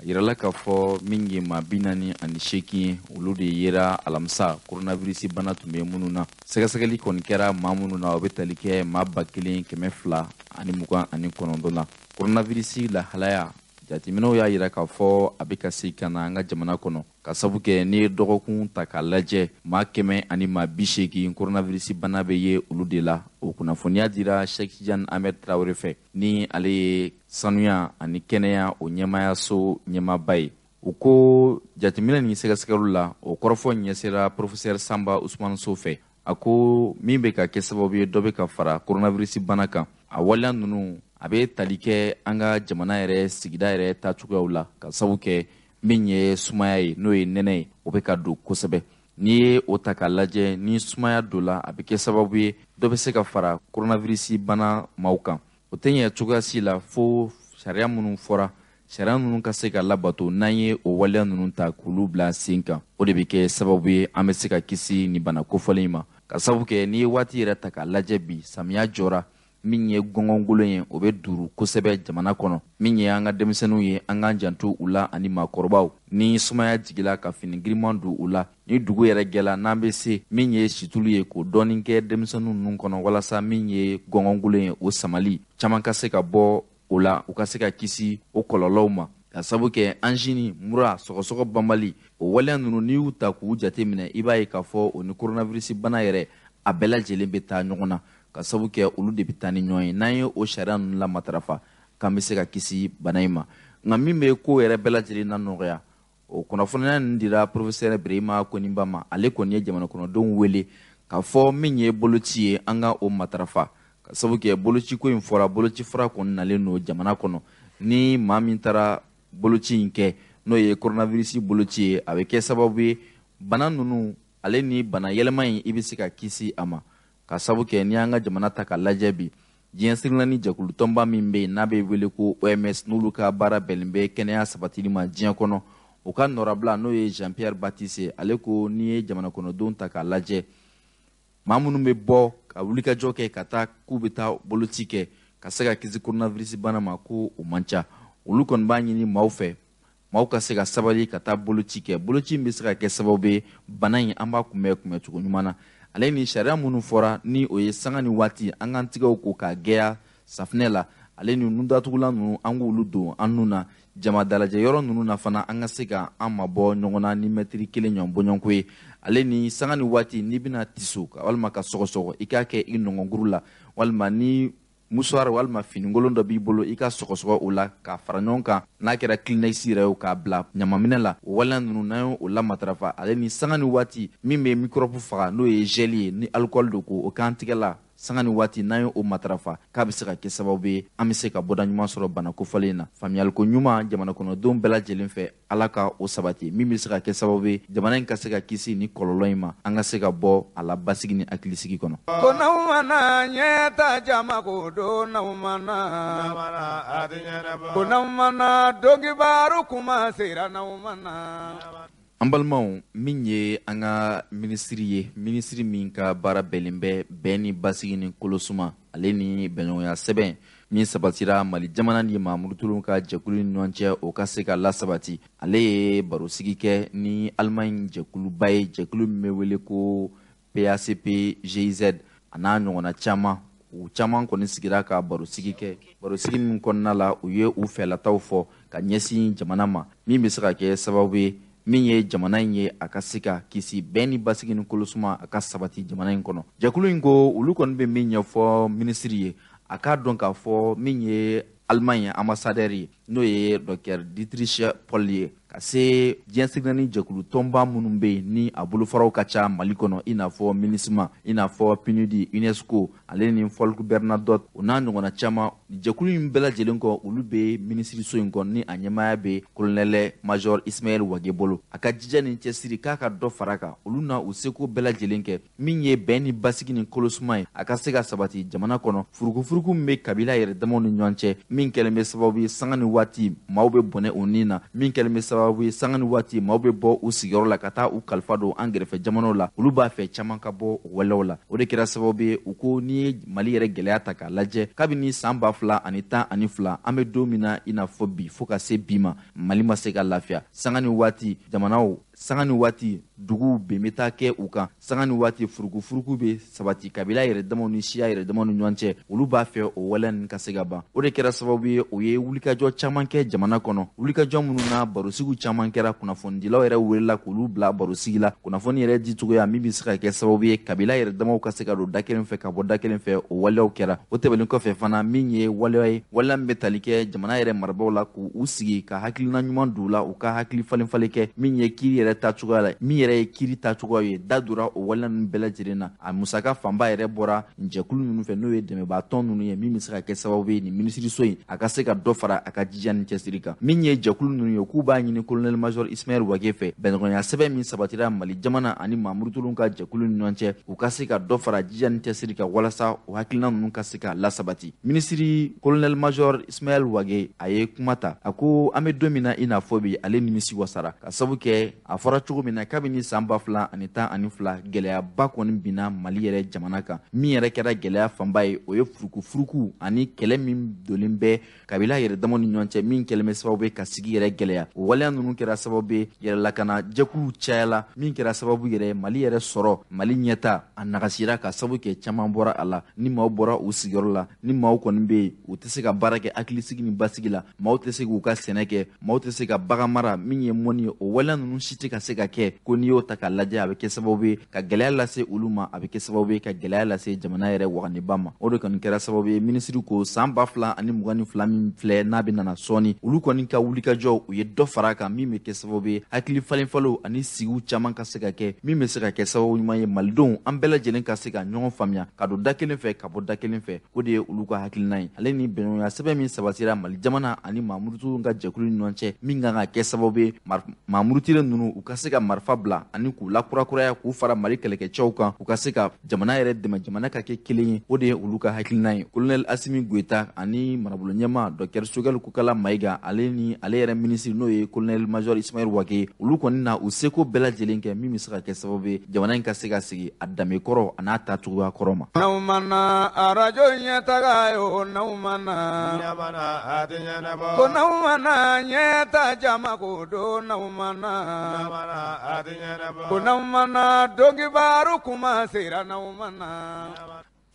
Yirala k'a fɔ min ye maa 48 ye, olu de yera alamisa coronavirus bana tun bɛ minnu na. Sɛgɛsɛgɛli kɔni kɛra maa minnu na, o bɛ tali kɛ maa 1229 la. Coronavirus lahalaya jateminɛw y'a yira k'a fɔ a bɛ ka segin ka na an ka jamana kɔnɔ, ka sabu kɛ n'i ye dɔgɔkun ta k'a lajɛ, maa 180 coronavirus bana bɛ ye olu de la. O kunnafoniya dira Cheikh Tidiane Ahmed Traoré fɛ, ni ale ye sanuya ani kɛnɛya o ɲɛmaayaso ɲɛmaaba ye. U ko jateminɛ ni sɛgɛsɛgɛliw la, o kɔrɔfɔ ɲɛsera professeur Samba Ousmane Sow fɛ. A ko min bɛ ka kɛ sababu ye dɔ bɛ ka fara coronavirus bana kan, a waleya ninnu a bɛ tali kɛ an ka jamana yɛrɛ sigida yɛrɛ taacogoyaw la, ka sabu kɛ min ye sumaya ye, n'o ye nɛnɛ ye, o bɛ ka don kosɛbɛ. N'i ye o ta k'a lajɛ, ni sumaya donna, a bɛ kɛ sababu ye dɔ bɛ se ka fara coronavirus bana maaw kan. O tɛ ɲɛ cogoya si la fo sariya minnu fɔra, sariya ninnu ka se ka labato. N'an ye o waleya ninnu ta k'olu bila sen kan, o de bɛ kɛ sababu ye an bɛ se ka kisi nin bana kofɔlen in ma, ka sababu kɛ n'i ye waati yɛrɛ ta k'a lajɛ bi, samiya jɔra, min ye gɔngɔngolo ye, o bɛ duuru kosɛbɛ jamana kɔnɔ. Min ye an ka denmisɛnninw ye, an k'an janto u la ani maakɔrɔbaw. Ni sumaya jigila, ka fini giriman don u la. Ni dugu yɛrɛ gɛla, n'an bɛ se min ye situlu ye, k'o dɔɔni kɛ denmisɛnninw ninnu kɔnɔ, walasa min ye gɔngɔngolo ye, o samali caman ka se ka bɔ o la, u ka se ka kisi o kɔlɔlɔw ma, ka sabu kɛ anjini, mura, sɔgɔsɔgɔ banbali, o waleya ninnu, n'i y'u ta k'u jate minɛ, i b'a ye k'a fɔ o ni coronavirus bana yɛrɛ a bɛɛ lajɛlen bɛ taa ɲɔgɔn na, ka sabu kɛ olu de bɛ taa ni ɲɔgɔn ye. N'an ye o sariya ninnu la matarafa, k'an bɛ se ka kisi bana in ma. Nka min bɛ ko yɛrɛ bɛɛ lajɛlen na nɔgɔya, o kunnafoniya ninnu dira professeur Birima Koniba ma. Ale kɔni ye jamana kɔnɔdenw wele k'a fɔ min ye boloci ye, an ka o matarafa, ka sabu kɛ bolociko in fɔra, boloci fura kɔni nalen don jamana kɔnɔ. Ni maa min taara boloci in kɛ, n'o ye coronavirus boloci ye, a bɛ kɛ sababu ye bana ninnu ale ni bana yɛlɛma in, i bɛ se ka kisi a ma, ka sabu kɛ n'i y'an ka jamana ta k'a lajɛ bi, diɲɛ sirila jɛkulu tɔnba min bɛ yen n'a bɛ wele ko OMS, n'olu ka baara bɛnnen bɛ kɛnɛya sabatili ma diɲɛ kɔnɔ, o ka nɔrabila, n'o ye Jean Pierre Baptiste, ale ko n'i ye jamana kɔnɔdenw ta k'a lajɛ, maa minnu bɛ bɔ ka wulikajɔ kɛ ka taa k'u bɛ taa boloci kɛ ka se ka kisi coronavirus bana ma, ko o man ca. Olu kɔni b'a ɲini maaw fɛ, maaw ka se ka sabali ka taa boloci kɛ. Boloci in bɛ se ka kɛ sababu ye bana in an b'a kunbɛn kunbɛncogo ɲuman na. Ale ni sariya minnu fɔra, ni o ye sanga ni waati an k'an tigɛw ko k'a gɛya safinɛ la, ale ni nundatugulan ninnu, an k'olu don an nun na. Jama dalajɛ yɔrɔ ninnu na fana, an ka se ka an mabɔ ɲɔgɔn na ni mɛtiri kelen ɲɔgɔn bɔɲɔgɔnko ye. Ale ni sanga ni waati, n'i bɛna tiso walima ka sɔgɔsɔgɔ, i k'a kɛ i nɔngɔnkuru la, walima ni musuwari walima finikolon dɔ b'i bolo, i ka sɔgɔsɔgɔ o la k'a fara ɲɔgɔn kan, n'a kɛra Kleenex yɛrɛ ye, k'a bila ɲamaminɛ la. O waleya ninnu, n'an y'o la matarafa, ale ni sanga ni waati min bɛ microbe faga, n'o ye gel ye ni alcool don, k'o k'an tigɛ la sanga ni waati, n'an ye o matarafa, k'a bɛ se ka kɛ sababu ye an bɛ se ka bɔda ɲuman sɔrɔ bana kofɔlen in na. Faamuyaliko ɲuman jamana kɔnɔdenw bɛɛ lajɛlen fɛ, Ala ka o sabati, min bɛ se ka kɛ sababu ye jamana in ka se ka kisi ni kɔlɔlɔ in ma, an ka se ka bɔ a la basigi ni hakilisigi kɔnɔ. Ko n'aw mana ɲɛta jama ko don n'aw mana ko n'aw mana donkibaru kuma sera n'aw mana. An balimaw, min ye an ka minisiri ye, minisiri min ka baara bɛnnen bɛ bɛn ni basigi ni kolosuma, ale ni bɛnɲɔgɔnya sɛbɛn min sabatira Mali jamana ni maa murutuluw ka jɛkulu ni ɲɔgɔn cɛ, o ka se ka lasabati, ale ye barosigi kɛ ni Alimaɲi jɛkuluba ye, jɛkulu min bɛ wele ko PACP GIZ, a n'a ɲɔgɔnna caman. U caman kɔni sigira ka barosigi kɛ, barosigi min kɔnɔna la, u ye u fɛlataw fɔ ka ɲɛsin jamana ma, min bɛ se ka kɛ sababu ye min ye jamana in ye a ka se ka kisi, bɛn ni basigi ni kolosuma a ka sabati jamana in kɔnɔ. Jɛkulu in ko olu kɔni bɛ min ɲɛfɔ minisiri ye, a k'a dɔn k'a fɔ min ye Allemagne ambassadeur ye, n'o ye docteur Dietrich Paul ye, ka se diɲɛ sirikɛnɛ jɛkulu tɔnba minnu bɛ yen ni a bolofaraw ka ca Mali kɔnɔ, i n'a fɔ MINUSMA, i n'a fɔ PNUD, UNESCO, ale ni Folke Bernadotte, o n'a ɲɔgɔnna caman. Jɛkulu in bɛɛ lajɛlen kɔ, olu bɛ minisiriso in kɔnɔ, ni a ɲɛmaaya bɛ colonel major Ismaël Wagué bolo. A ka jija ni cɛsiri k'a ka dɔ fara kan, olu na u seko bɛɛ lajɛlen kɛ min ye bɛn ni basigi ni kolosuma ye, a ka se ka sabati jamana kɔnɔ. Furukufuruku min bɛ kabila yɛrɛ damaw ni ɲɔgɔn cɛ, min kɛlen bɛ sababu ye sanga ni waati waati maaw bɛ bɔnɛ u ni na, min kɛlen bɛ sababu ye sanga ni waati maaw bɛ bɔ u sigiyɔrɔ la ka taa u kalifa don an gɛrɛfɛ jamanaw la. Olu b'a fɛ caman ka bɔ o walew la. O de kɛra sababu ye u ko n'i ye Mali yɛrɛ gɛlɛya ta k'a lajɛ, kabini san 2012, an bɛ don min na i n'a fɔ bi, fo ka se bi ma, Mali ma se ka lafiya. Sanga ni waati jamanaw, sanga ni waati duguw ben bɛ taa kɛ u kan, sanga ni waati furukufuruku bɛ sabati kabila yɛrɛ damaw ni siya yɛrɛ damaw ni ɲɔgɔn cɛ. Olu b'a fɛ o waleya ninnu ka se ka ban. O de kɛra sababu ye u ye wulikajɔ caman kɛ jamana kɔnɔ, wulikajɔ minnu na barosigiw caman kɛra, kunnafonidilaw yɛrɛ welela k'olu bila barosigi la, kunnafoni yɛrɛ di cogoya min bɛ se ka kɛ sababu ye kabila yɛrɛ damaw ka se ka don da kelen fɛ ka bɔ da kelen fɛ, o waleyaw kɛra. O tɛmɛnen kɔfɛ fana, min ye waleya ye, waleya min bɛ tali kɛ jamana yɛrɛ marabaaw la, k'u sigi ka hakilina ɲuman d'u la, u ka hakili falen falen kɛ min ye kiiri yɛrɛ ta cogoya la, min yɛrɛ ye kiiri ta cogoya ye, da donna o waleya ninnu bɛɛ lajɛlen na. A musaka fanba yɛrɛ bɔra jɛkulu ninnu fɛ, n'o ye dɛmɛbaatɔn ninnu ye, min bɛ se ka kɛ sababu ye nin minisiriso in a ka se ka dɔ fara a ka jija ni cɛsiri kan. Min ye jɛkulu ninnu ye, k'u b'a ɲini colonel major Ismaël Wagué fɛ, bɛnɲɔgɔnya sɛbɛn min sabatira Mali jamana ani maa murutilenw ka jɛkulu ni ɲɔgɔn cɛ, u ka se ka dɔ fara jija ni cɛsiri kan walasa o hakilina ninnu ka se ka lasabati. Minisiri colonel major Ismaël Wagué, a ye kuma ta, a ko an bɛ don min na i n'a fɔ bi, ale nimisi wasara ka sabu kɛ a fɔra cogo min na, kabini san 2012, gɛlɛyaba kɔni binna Mali yɛrɛ jamana kan. Min yɛrɛ kɛra gɛlɛya fanba ye, o ye furukufuruku ani kɛlɛ min donnen bɛ kabila yɛrɛ damaw ni ɲɔgɔn cɛ, min kɛlen bɛ sababu ye ka sigi yɛrɛ gɛlɛya. O waleya ninnu kɛra sababu ye yɛrɛlakana jɛkuluw cayala, min kɛra sababu yɛrɛ Mali yɛrɛ sɔrɔ, Mali ɲɛta a nagasira, ka sababu kɛ caman bɔra a la. Ni maaw bɔra u sigiyɔrɔ la, ni maaw kɔni bɛ yen, u tɛ se ka baara kɛ hakilisigi ni basigi la, maaw tɛ se k'u ka sɛnɛ kɛ, maaw tɛ se ka bagan mara, min ye mɔni ye, o waleya ninnu si tɛ ka se ka kɛ. Ko n'i y'o ta k'a lajɛ, a bɛ kɛ sababu ye ka gɛlɛya lase olu ma, a bɛ kɛ sababu ye ka gɛlɛya lase jamana yɛrɛ wagandeba ma. O de kɔni kɛra sababu ye minisiri ko san 2022 min filɛ, n'a bɛ nana sɔɔni, olu kɔni ka wulikajɔ, u ye dɔ fara a kan, min bɛ kɛ sababu ye hakili falenfalenw ani sigiw caman ka se ka kɛ, min bɛ se ka kɛ sababu ɲuman ye malidenw an bɛɛ lajɛlen ka se ka ɲɔgɔn faamuya, ka don da kelen fɛ ka bɔ da kelen fɛ. O de ye olu ka hakilina ye. Ale ni bɛnɲɔgɔnya sɛbɛn min sabatira Mali jamana ani maa murutilenw ka jɛkulu ni ɲɔgɔn cɛ, min kan ka kɛ sababu ye maa murutilen ninnu u ka se ka marifa bila ani k'u lakurakuraya, k'u fara Mali kɛlɛkɛcɛw kan, u ka se ka jamana yɛrɛ dɛmɛ, jamana ka kɛ kelen ye, o de ye olu ka hakilina ye. Colonel Assimi Goïta ani marabolo ɲɛmaa docteur Choguel Kokalla Maïga, ale ni ale yɛrɛ minisiri, n'o ye colonel major Ismaël Wagué, olu kɔni na u seko bɛɛ lajɛlen kɛ min bɛ se ka kɛ sababu ye jamana in ka se ka sigi a danbe kɔrɔ a n'a ta cogoya kɔrɔ ma. N'aw ma na arajo ɲɛtaga ye o, n'aw ma na ko n'aw ma na ɲɛta jama ko don, n'aw ma na ko n'aw ma na donkibaru kuma sera, n'aw ma na.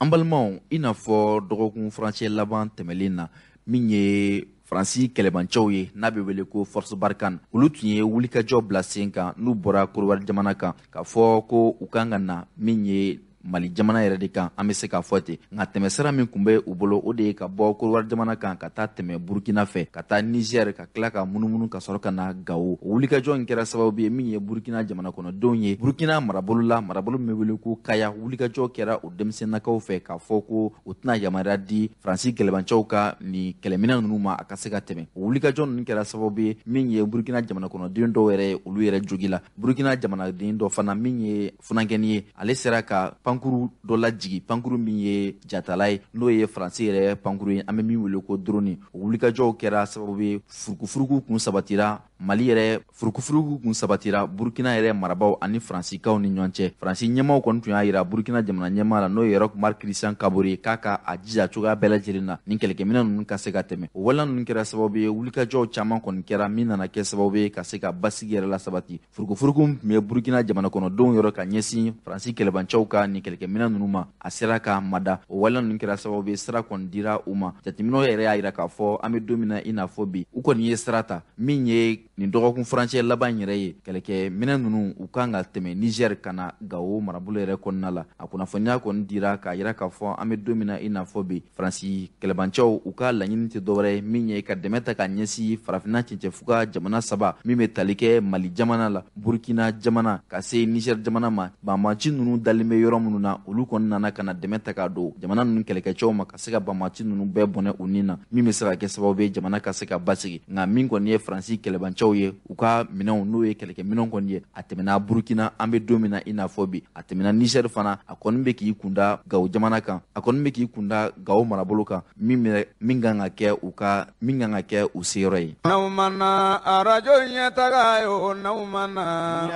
An balimaw, i n'a fɔ dɔgɔkun furancɛ laban tɛmɛlen na, min ye Faransi kɛlɛbancɛw ye, n'a bɛ wele ko Force Barkhane, olu tun ye wulikajɔ bila sen kan, n'u bɔra Korowari jamana kan, k'a fɔ ko u kan ka na min ye Mali jamana yɛrɛ de kan, an bɛ se k'a fɔ ten. Nka tɛmɛsira min tun bɛ u bolo, o de ye ka bɔ Korowari jamana kan ka taa tɛmɛ Burukina fɛ, ka taa Niger, ka tila ka munumunu ka sɔrɔ ka na Gawo. O wulikajɔ in kɛra sababu ye min ye Burukina jamana kɔnɔdenw ye, Burukina marabolo la, marabolo min bɛ wele ko Kaya, wulikajɔ kɛra o denmisɛnninnakaw fɛ k'a fɔ ko u tɛna yamaruya di Faransi kɛlɛbancɛw ka nin kɛlɛminɛn ninnu ma a ka se ka tɛmɛ. O wulikajɔ ninnu kɛra sababu ye min ye Burukina jamana kɔnɔden dɔw yɛrɛ, olu yɛrɛ jogi la. Burukina jamanaden dɔ fana, min ye funankɛni ye, ale sera ka pankuru dɔ lajigi, pankuru min ye jatala ye, n'o ye Faransi yɛrɛ pankuru ye, an bɛ min wele ko drone. O wulikajɔw kɛra sababu ye furukufuruku kun sabatira Mali yɛrɛ, furukufuruku kun sabatira Burukina yɛrɛ marabaaw ani Faransikaw ni ɲɔgɔn cɛ. Faransi ɲɛmaaw kɔni tun y'a yira Burukina jamana ɲɛmaa la, n'o ye Roch Marc Christian Kaboré, k'a ka a jija cogoya bɛɛ lajɛlen na nin kɛlɛkɛminɛn ninnu ka se ka tɛmɛ. O waleya ninnu kɛra sababu ye wulikajɔw caman kɔni kɛra, min nana kɛ sababu ye ka se ka basigi yɛrɛ lasabati. Furukufuruku tun bɛ Burukina jamana kɔnɔdenw yɔrɔ ka ɲɛsin Faransi kɛlɛbancɛw ka nin kɛlɛkɛminɛn ninnu ma, a sera ka mada. O waleya ninnu kɛra sababu ye sira kɔni dira u ma. Jateminɛw yɛrɛ y'a yira k'a fɔ an bɛ don min na i n'a fɔ bi, u kɔni ye sira ta min ye nin dɔgɔkun furancɛ laban yɛrɛ ye, kɛlɛkɛminɛn ninnu u kan ka tɛmɛ Niger ka na Gawo marabolo yɛrɛ kɔnɔna la. A kunnafoniya kɔni dira k'a yira k'a fɔ an bɛ don min na i n'a fɔ bi, Faransi kɛlɛbancɛw u ka laɲini tɛ dɔwɛrɛ ye min ye ka dɛmɛ ta ka ɲɛsin farafinna cɛncɛnfuga jamana saba min bɛ tali kɛ Mali jamana la, Burkina jamana, ka se Niger jamana ma, banbanci ninnu dalen bɛ yɔrɔ minnu. minnu na, olu kɔni nana ka na dɛmɛ ta k'a don jamana ninnu kɛlɛkɛcɛw ma ka se ka banbaaci ninnu bɛɛ bɔnɛ u ni na, min bɛ se ka kɛ sababu ye jamana ka se ka basigi. Nka min kɔni ye Faransi kɛlɛbancɛw ye, u ka minɛnw, n'o ye kɛlɛkɛminɛnw kɔni ye, a tɛmɛna Burukina, an bɛ don min na i n'a fɔ bi, a tɛmɛna Niger fana, a kɔni bɛ k'i kunda Gawo jamana kan, a kɔni bɛ k'i kunda Gawo marabolo kan, min kan ka kɛ u ka min kan ka kɛ u seyɔrɔ ye. N'aw ma na arajo ɲɛtaga ye o, n'aw ma na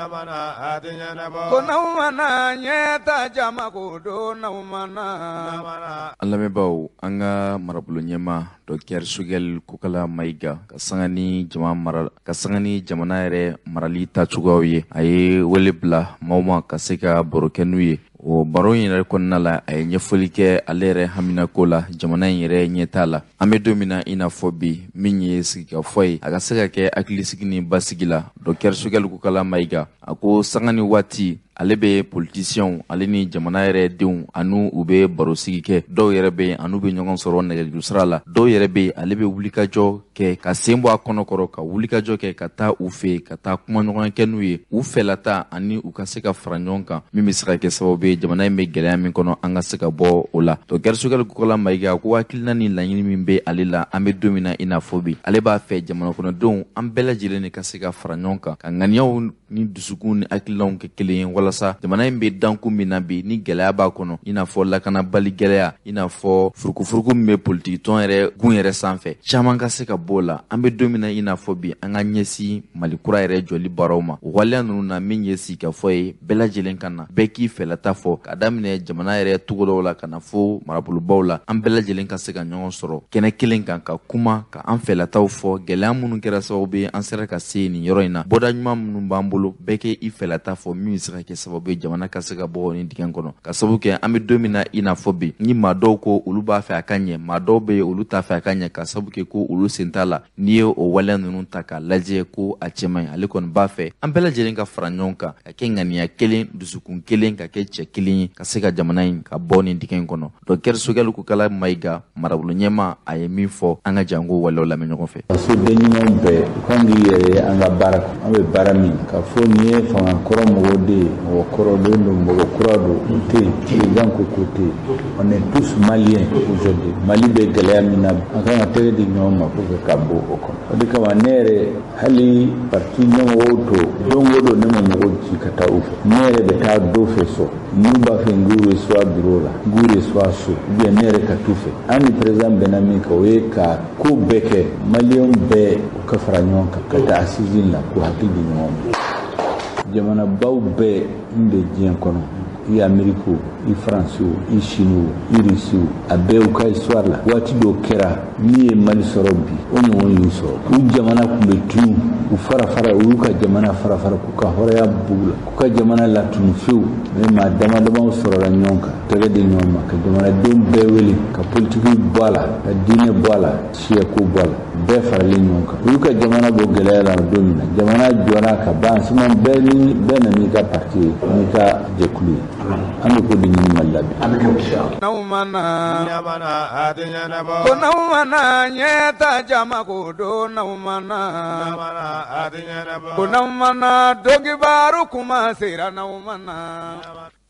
ko n'aw ma na ɲɛta jama ko don, n'aw ma na. An lamɛnbaaw, an ka marabolo ɲɛmaa Docteur Choguel Kokalla Maïga, ka sanga ni jama mara ka sanga ni jamana yɛrɛ marali taacogoyaw ye, a ye wele bila maaw ma ka se ka baro kɛ n'u ye. O baro in yɛrɛ kɔnɔna la, a ye ɲɛfɔli kɛ ale yɛrɛ haminako la jamana in yɛrɛ ɲɛtaa la. An bɛ don min na i n'a fɔ bi, min ye sigikafɔ ye, a ka se ka kɛ hakilisigi ni basigi la. Docteur Choguel Kokalla Maïga a ko sanga ni waati ale bɛ politisiyɛnw ale ni jamana yɛrɛ denw anu u bɛ barosigi kɛ. Dɔw yɛrɛ bɛ yen, anu bɛ ɲɔgɔn sɔrɔ nɛgɛjuru sira la. Dɔw yɛrɛ bɛ yen, ale bɛ wulikajɔ kɛ ka sen bɔ a kɔnɔkɔrɔ ka wulikajɔ kɛ ka taa u fɛ yen, ka taa kumaɲɔgɔnya kɛ n'u ye, u fɛlata ani u ka se ka fara ɲɔgɔn kan, min bɛ se ka kɛ sababu ye jamana in bɛ gɛlɛya min kɔnɔ, an ka se ka bɔ o la. Docteur Choguel Kokalla Maïga ko hakilina ni laɲini min bɛ ale la, an bɛ don min na i n'a fɔ bi, ale b'a fɛ jamana kɔnɔdenw an bɛɛ lajɛlen de ka se ka fara ɲɔgɔn kan, ka ŋaniyaw ni dusukun ni hakilinaw kɛ kelen ye, walasa jamana in bɛ dankun min na bi ni gɛlɛya b'a kɔnɔ, i n'a fɔ lakanabali gɛlɛya, i n'a fɔ furukufuruku min bɛ politikitɔn yɛrɛ gun yɛrɛ sanfɛ, caman ka se ka bɔ o la. An bɛ don min na i n'a fɔ bi, an ka ɲɛsin Mali kura yɛrɛ jɔli baaraw ma. O waleya ninnu na, min ye sigikafɔ ye, bɛɛ lajɛlen ka na, bɛɛ k'i fɛlata fɔ, ka daminɛ jamana yɛrɛ togodaw la ka na fo marabolobaw la, an bɛɛ lajɛlen ka se ka ɲɔgɔn sɔrɔ kɛnɛ kelen kan ka kuma, ka an fɛlataw fɔ, gɛlɛya minnu kɛra sababu ye an sera ka se nin yɔrɔ in na, bɔda ɲuman minnu b'an bolo, bɛɛ kɛ i fɛlata fɔ, min bɛ se ka kɛ sababu ye jamana ka se ka bɔ nin dingɛ kɔnɔ. Ka sababu kɛ an bɛ don min na i n'a fɔ bi, ni maa dɔw ko olu b'a fɛ a ka ɲɛ, maa dɔw bɛ yen olu t'a fɛ a ka ɲɛ, ka sababu kɛ ko olu sen t'a la. N'i ye o waleya ninnu ta k'a lajɛ ko a cɛ man ɲi, ale kɔni b'a fɛ an bɛɛ lajɛlen ka fara ɲɔgɔn kan, ka kɛ ŋaniya kelen, dusukun kelen, ka kɛ cɛ kelen ye, ka se ka jamana in ka bɔ nin dingɛ in kɔnɔ. Docteur Choguel Kokalla Maïga, marabolo ɲɛmaa, a ye min fɔ, an ka janko waleyaw lamɛn ɲɔgɔn fɛ. Fasoden ɲumanw bɛɛ, u kan k'i yɛrɛ ye an ka baara kan. An bɛ baara min ka fɔ nin ye fanga kɔrɔ mɔgɔw de ye, mɔgɔ kɔrɔlen don, mɔgɔ kura don, o tɛ yen. Président ko ko tɛ yen. On est tous maliens aujourd'hui. Mali bɛ gɛlɛya min na, an kan ka tɛgɛ di ɲɔgɔn ma pour que ka bɔ o kɔnɔ. O de kama ne yɛrɛ, hali parti ɲɛmɔgɔw to, don o don ne ma mɔgɔw ci ka taa u fɛ. Ne yɛrɛ bɛ taa dɔ fɛ so, n'u b'a fɛ n k'u reçoit bureau la, n k'u reçoit so, ou bien ne yɛrɛ ka t'u fɛ. An ni président bɛnna min kan, o ye ka ko bɛɛ kɛ maliyɛnw bɛɛ u ka fara ɲɔgɔn kan ka taa assise la, k'u hakili di ɲɔgɔn ma. Jamanabaw bɛɛ min bɛ diɲɛ kɔnɔ, i Amérique o, i France o, i Chine o, i Russie o, a bɛɛ u ka histoire la, waati dɔw kɛra min ye Mali sɔrɔ bi, o ɲɔgɔn y'u sɔrɔ. U jamana tun bɛ tunu, u fara fara, u y'u ka jamana fara fara, k'u ka hɔrɔnya bugu la, k'u ka jamana latunu fewu. Mais maa dama damaw sɔrɔla ɲɔgɔn kan, tɛgɛ di ɲɔgɔn ma, ka jamanadenw bɛɛ wele, ka politikiw bɔ a la, ka diinɛ bɔ a la, siyako bɔ a la, bɛɛ faralen ɲɔgɔn kan. U y'u ka jamana bɔ gɛlɛya la don min na, jamana jɔra ka ban sinon, bɛɛ ni bɛɛ nana n'i ka parti ye, n'i ka jɛkulu ye. An bɛ ko de ɲini Mali la bi. N'aw ma na ko n'aw ma na ɲɛta jama ko don, n'aw ma na ko n'aw ma na donkibaru kuma sera, n'aw ma na.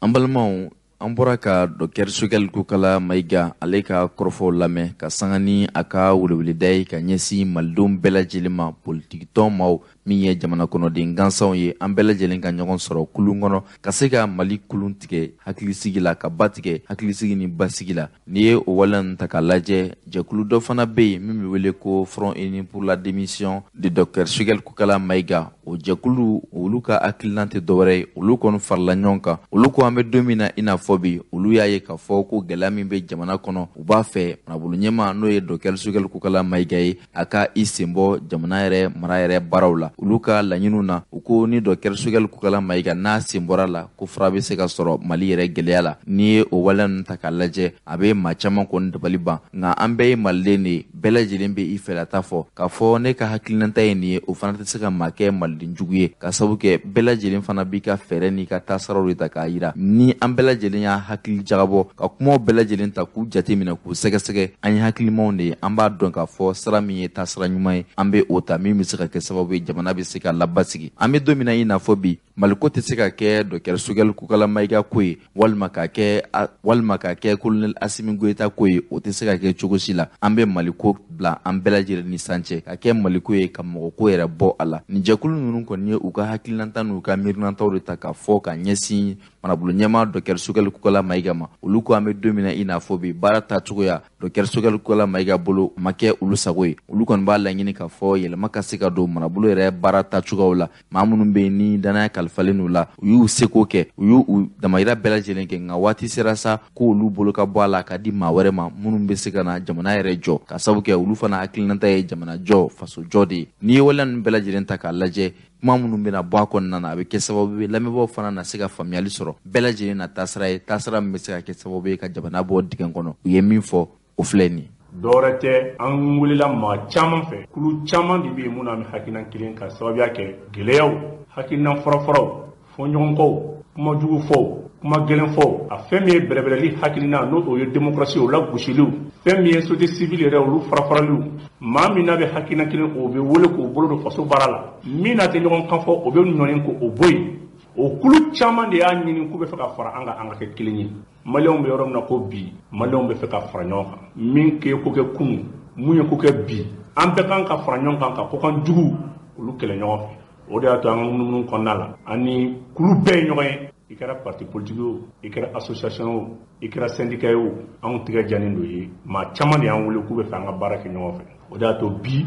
An balimaw, an bɔra ka Docteur Choguel Kokalla Maïga ale ka kɔrɔfɔw lamɛn, ka sanga ni a ka weleweleda ye ka ɲɛsin malidenw bɛɛ lajɛlen ma, politikitɔn maaw min ye jamana kɔnɔden gansanw ye, an bɛɛ lajɛlen ka ɲɔgɔn sɔrɔ kulun kɔnɔ ka se ka Mali kulun tigɛ hakilisigi la, ka ba tigɛ hakilisigi ni basigi la. N'i ye o waleya ninnu ta k'a lajɛ, jɛkulu dɔ fana bɛ yen min bɛ wele ko Front uni pour la démission de Docteur Choguel Kokalla Maïga. O jɛkulu, olu ka hakilina tɛ dɔwɛrɛ ye, olu kɔni farala ɲɔgɔn kan. Olu ko an bɛ don min na i n'a fɔ bi, olu y'a ye k'a fɔ ko gɛlɛya min bɛ jamana kɔnɔ, u b'a fɛ marabolo ɲɛmaa, n'o ye Docteur Choguel Kokalla Maïga ye, a ka i sen bɔ jamana yɛrɛ mara yɛrɛ baaraw la. Olu ka laɲiniw na, u ko ni Docteur Choguel Kokalla Maïga n'a sen bɔra la, ko fura bɛ se ka sɔrɔ Mali yɛrɛ gɛlɛya la. N'i ye o waleya ninnu ta k'a lajɛ, a bɛ maa caman kɔni dabali ban. Nka an bɛɛ ye maliden de ye, bɛɛ lajɛlen bɛ i fɛlata fɔ. K'a fɔ ne ka hakilinata ye nin ye, o fana tɛ se ka maa kɛ maliden maliden jugu ye, ka sabu kɛ bɛɛ lajɛlen fana b'i ka fɛɛrɛ n'i ka taasiraw de ta k'a yira. Ni an bɛɛ lajɛlen y'a hakili jagabɔ ka kumaw bɛɛ lajɛlen ta k'u jateminɛ k'u sɛgɛsɛgɛ, an ye hakilimaw de ye, an b'a dɔn k'a fɔ sira min ye taasira ɲuman ye, an bɛ o ta min bɛ se ka kɛ sababu ye jamana bɛ se ka labasigi. An bɛ don min na i n'a fɔ bi, Maliko tɛ se ka kɛ Docteur Choguel Kokalla Maïga ko ye, walima ka kɛ Colonel Assimi Goïta ko ye, o tɛ se ka kɛ cogo si la. An bɛ Maliko bila an bɛɛ lajɛlen ni san cɛ, ka kɛ Maliko ye ka mɔgɔko yɛrɛ bɔ a la. Nin jɛkulu ninnu kɔni ye u ka hakilinata n'u ka miirinataw de ta k'a fɔ ka ɲɛsin marabolo ɲɛmaa Docteur Choguel Kokalla Maïga ma. Olu ko an bɛ don min na i n'a fɔ bi, baara taacogoya Docteur Choguel Kokalla Maïga bolo ma kɛ olu sago ye. Olu kɔni b'a laɲini k'a fɔ yɛlɛma ka se ka don marabolo yɛrɛ baara taacogoyaw la. Maa minnu bɛ yen ni danaya kalifalen n'u la, u y'u seko kɛ, u y'u damayira bɛɛ lajɛlen kɛ, nka waati sera sa ko olu bolo ka bɔ a la ka di maa wɛrɛ ma minnu bɛ se ka na jamana yɛrɛ jɔ, ka sababu kɛ olu fana hakilinata ye jamana jɔ, faso jɔ de ye. N'i ye waleya ninnu bɛɛ lajɛlen ta k'a lajɛ, kuma minnu bɛna bɔ a kɔnɔna na, a bɛ kɛ sababu ye lamɛnbaaw fana na se ka faamuyali sɔrɔ bɛɛ lajɛlen na taasira ye, taasira min bɛ se ka kɛ sababu ye ka jamana bɔ dingɛ kɔnɔ. U ye min fɔ o filɛ nin ye. Dɔwɛrɛ tɛ, an welela maa caman fɛ, kulu caman de bɛ yen minnu bɛ hakilina kelen ka sababuya kɛ gɛlɛyaw, hakilina fɔlɔfɔlɔw, fɔɲɔgɔnkɔw, kuma jugu fɔw, kuma gɛlɛn fɔw, a fɛn min ye bɛrɛbɛrɛli hakilina n'o o ye démocratie o lagosiliw, fɛn min ye société civile yɛrɛ olu farafaraliw, maa min n'a bɛ hakilina kelen o bɛ wele k'o bolo don faso baara la, min n'a tɛ ɲɔgɔn kan fɔ o bɛ nɔni k'o bɔ yen. O kulu caman de y'a ɲini k'u bɛ fɛ ka fara an kan, an ka kɛ kelen ye. Maliyɛnw bɛ yɔrɔ min na ko bi, maliyɛnw bɛ fɛ ka fara ɲɔgɔn kan. Min kɛ ko kɛ kunun, mun ye ko kɛ bi, an bɛɛ kan ka fara ɲɔgɔn kan ka kokan jugu olu kɛlɛ ɲɔgɔn fɛ. O de y'a to an ka munumunu kɔnɔna la, an ni kulu bɛɛ ye ɲɔgɔn ye. I kɛra parti politique o, i kɛra association o, i kɛra syndicat ye o, anw tigɛ janen don ye. Maa caman de y'an wele k'u bɛ fɛ an ka baara kɛ ɲɔgɔn fɛ. O de y'a to bi